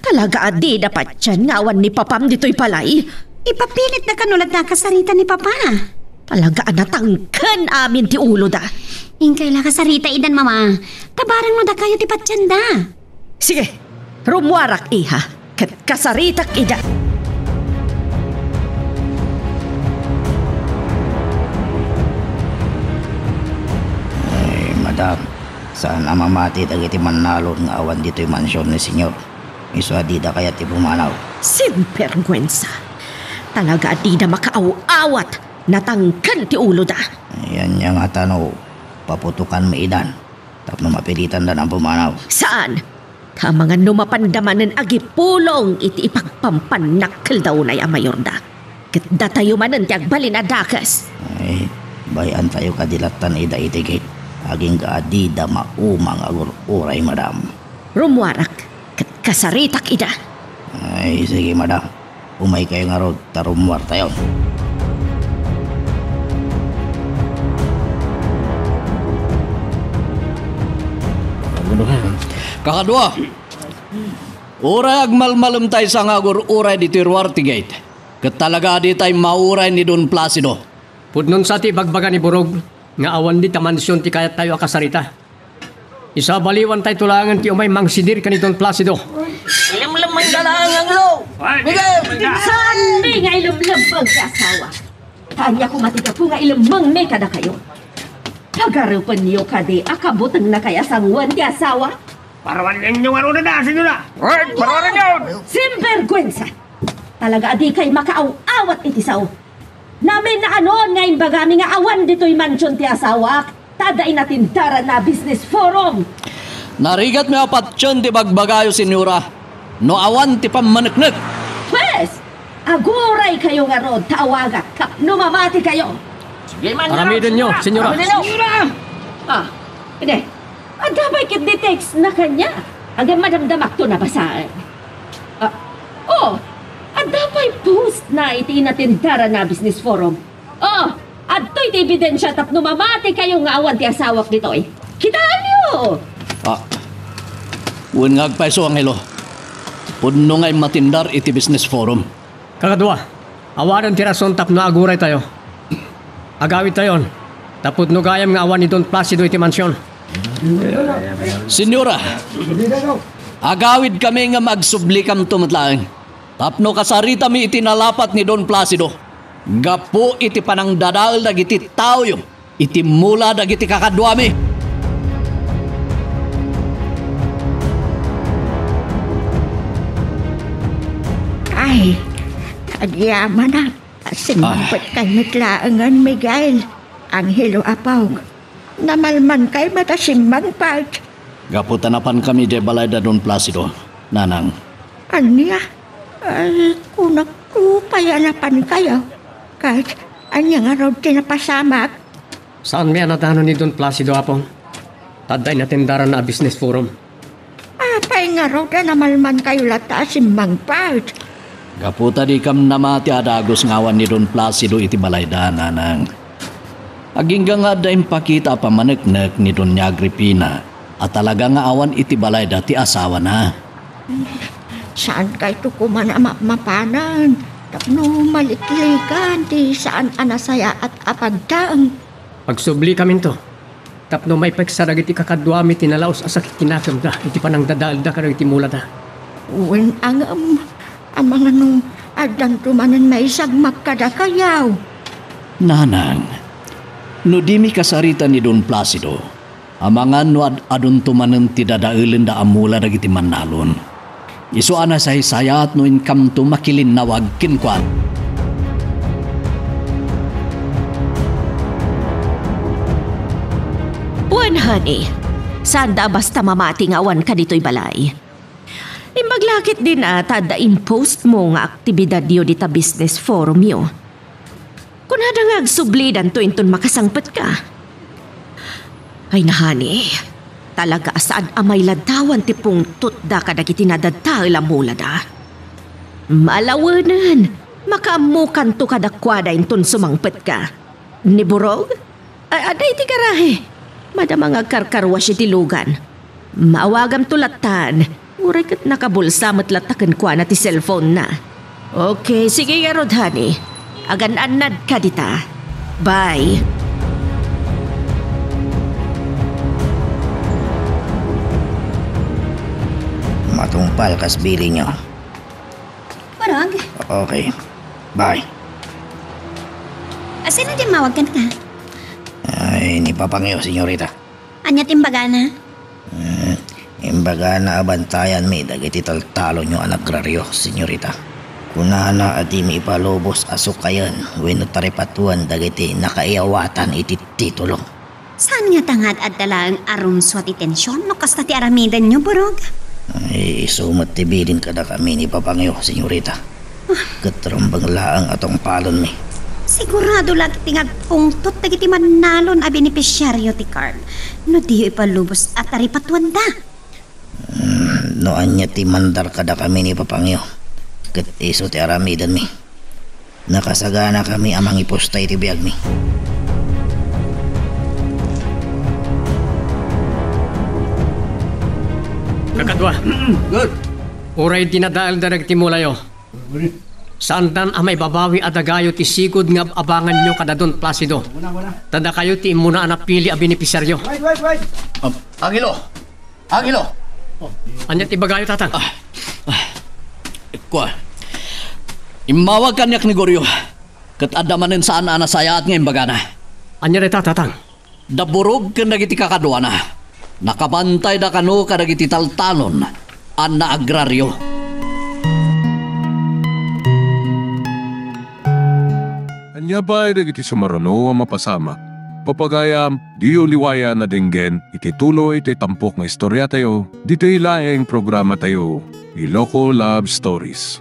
Talaga a dida patien nga awan ni Papam ditoy balay. Ipapilitda kano latta a kasarita ni Papa. Talaga a natangken amin ti uloda. Inkay la kasarita idan, Mama. Ta bareng no dakayo ti patienda. Sige, rumuarak, iha, ket kasaritak ida. Ay, madam, saan a mamati dagiti mannalon nga awan ditoy mansyon ni Senyor. Isu a dida kayat ti pumanaw. Sinberguensa! Talaga a dida makaaw-awat! Natangken ti uloda. Ania ngata no paputokanmi idan tapno mapilitandan a pumanaw? Saan? Ta amangan no mapanda manen agipulong iti ipagpampannak kel da unay a mayorda. Ket datayo manen ti agbalin a dakes. Ay, bay-antayo kadi lattan ida iti gate. Agingga a dida mauma nga agur-uray, madam. Rumuarak, ket kasaritak ida. Ay, sige, madam. Umaykayo ngarud, ta rumuartayon. Kakadua, uray agmalmalemta maysa nga agur-uray ditoy ruar ti gate, ket talaga a ditay mauray ni Don Placido. Pudno sa ti ibagbaga ni Burog nga awan dita mansion ti kayattayo a kasarita. Isu a baliwantayto laengen ti umay mangsidir ken ni Don Placido. Ilemlemmengka laeng, Angelo! Miguel! Saanmi nga ilemlemmeng ti asawa. Ania koma ti gapu nga ilemmengmi kadakayo? Pagarepenyo kadi a kabutengnakay a sangoen ti asawa? Paruarenyo ngarud, senyora! Ay, paruarenyo! Sinberguensa! Talaga a dikay makaaw-awat iti sao. Namin naanon nga imbagami nga awan ditoy mansion ti asawak, ta adda inatindaranna a business forum. Narigatmi a patien ti bagbagayo, senyora, no awan ti pammaneknek. Pwes, aguraykayo ngarud ta awagak tapno mamatikayo. Sige, ma'am. Aramidenyo, senyora. Aramidenyo. Senyora! Ah, ine, adda pay ketdi textna kaniak. Ngem madamdamakto a basaen. Ah, oh, adda pay postna iti inatindaranna a business forum. Oh, adtoy ti ebidensia tapno mamatikayo nga awan ti asawak ditoy. Kitaenyo! Ah, wen nga agpayso, Angelo. Pudno nga immatindar iti business forum. Kakadua, awanen ti rason tapno aguraytayo. Agawidtayon, ta pudno gayam nga awan ni Don Placido iti mansion. Senyora, agawidkami ngem agsublikamto met laeng. Tapno kasaritami iti nalapat ni Don Placido, gapu iti panangdadael dagiti taoyo iti mula dagiti kakaduami. Ay, agyamanak. Simmangpetkay met laengen, Miguel. Angelo, apok. Namalmankay met a simmangpet. Gapu ta napankami idiay balay da Don Placido, nanang. Ania? Ay, kunak pay a napankayo. Ket ania ngarud ti napasamak? Saanmi a nadanon ni Don Placido, apong. Ta adda inatendaranna a business forum. Apay ngarud a namalmankayo latta a simmangpet? Gapu ta dikam namati a dagus nga awan ni Don Placido iti balayda, nanang. Agingga nga adda impakita a pammaneknek ni Doña Agripina a talaga nga awan iti balayda ti asawana. Saankayto koma a mapmapanen tapno maliklikan ti saan a nasayaat a pagtaeng. Agsubli kaminto. Tapno maipeksa dagiti kakaduami ti nalaus a sakit ti nakemda iti panangdadaelda kadagiti mulada. Wen a ngem, amangan no addanto manen maisagmak kadakayo. Nanang, no dimi kasarita ni Don Placido, amangan no ad-adunto manen ti dadaelenda a mula dagiti mannalon. Isu a nasaysayaat no inkamto makilinnawag kenkuan. Wen, honey, saanda a basta mamati nga awanka ditoy balay. Imbag la ketdin a ta adda impostmo nga aktibidadyo dita business forumyo. Kunada nga agsublidanto inton makasangpetka. Ay, honey, talaga a saan a mailaddawan ti pungtotda kadagiti nadadael a mulada. Malawenen, makaammokanto kadakuada inton sumangpetka. Ni Burog? A-, adda iti garahe. Madama nga agkarkarwas iti lugan. Maawagamto lattan. Uray ket nakabulsa met latta kenkuana ti cellphone-na. Okay, sige ngarud, honey. Agan-annadka dita. Bye. Matungpal kas bilinyo. Burog? Okay. Bye. A, sino ti immawag kenka? Ay, ni Papangyo, senyorita. Ania ti imbagana? Hmm, imbagana a bantayanmi dagiti taltalonyo a nagrario, senyorita. Kunana a dimi ipalubos a sukayen wenno taripatuen dagiti nakaiyawatan iti titulo. Saan ngata nga ad-adda laeng a rumsua ti tension no kasta ti aramidenyo, Burog? Ay, isu met ti bilin kadakami ni Papangyo, senyorita. Ket rumbeng laeng a tungpalonmi. Sigurado la ti nga agpungtot dagiti mannalon a benepisiario ti card no diyo ipalubos a taripatuenda. Hmm, no ania ti mandar kadakami ni Papangyo, ket isu ti aramidenmi. Nakasaganakami a mangipusta iti biagmi. Kakadua. Good. Uray dinadaelda dagiti mulayo. Saandan a maibabawi a dagayo ti sigud nga ab-abanganyo kada Don Placido. Ta dakayo ti immuna a napili a benepisiario. Wait, wait, wait. Ab-, Angelo! Angelo! Ania ti ibagayo, Tatang? Ah, ah, kua. Immawag kaniak ni Goryo. Ket adda manen saan a nasayaat nga imbagana. Ania dayta, Tatang? Da Burog ken dagiti kakaduana, nakabantayda kano kadagiti taltalon a naagrario. Ania pay dagiti sumaruno a mapasamak? Papagayam, diyo liwayan a denggen iti tuloy ti tampok nga istoriatayo, ditoy laeng programatayo, Iloko Love Stories.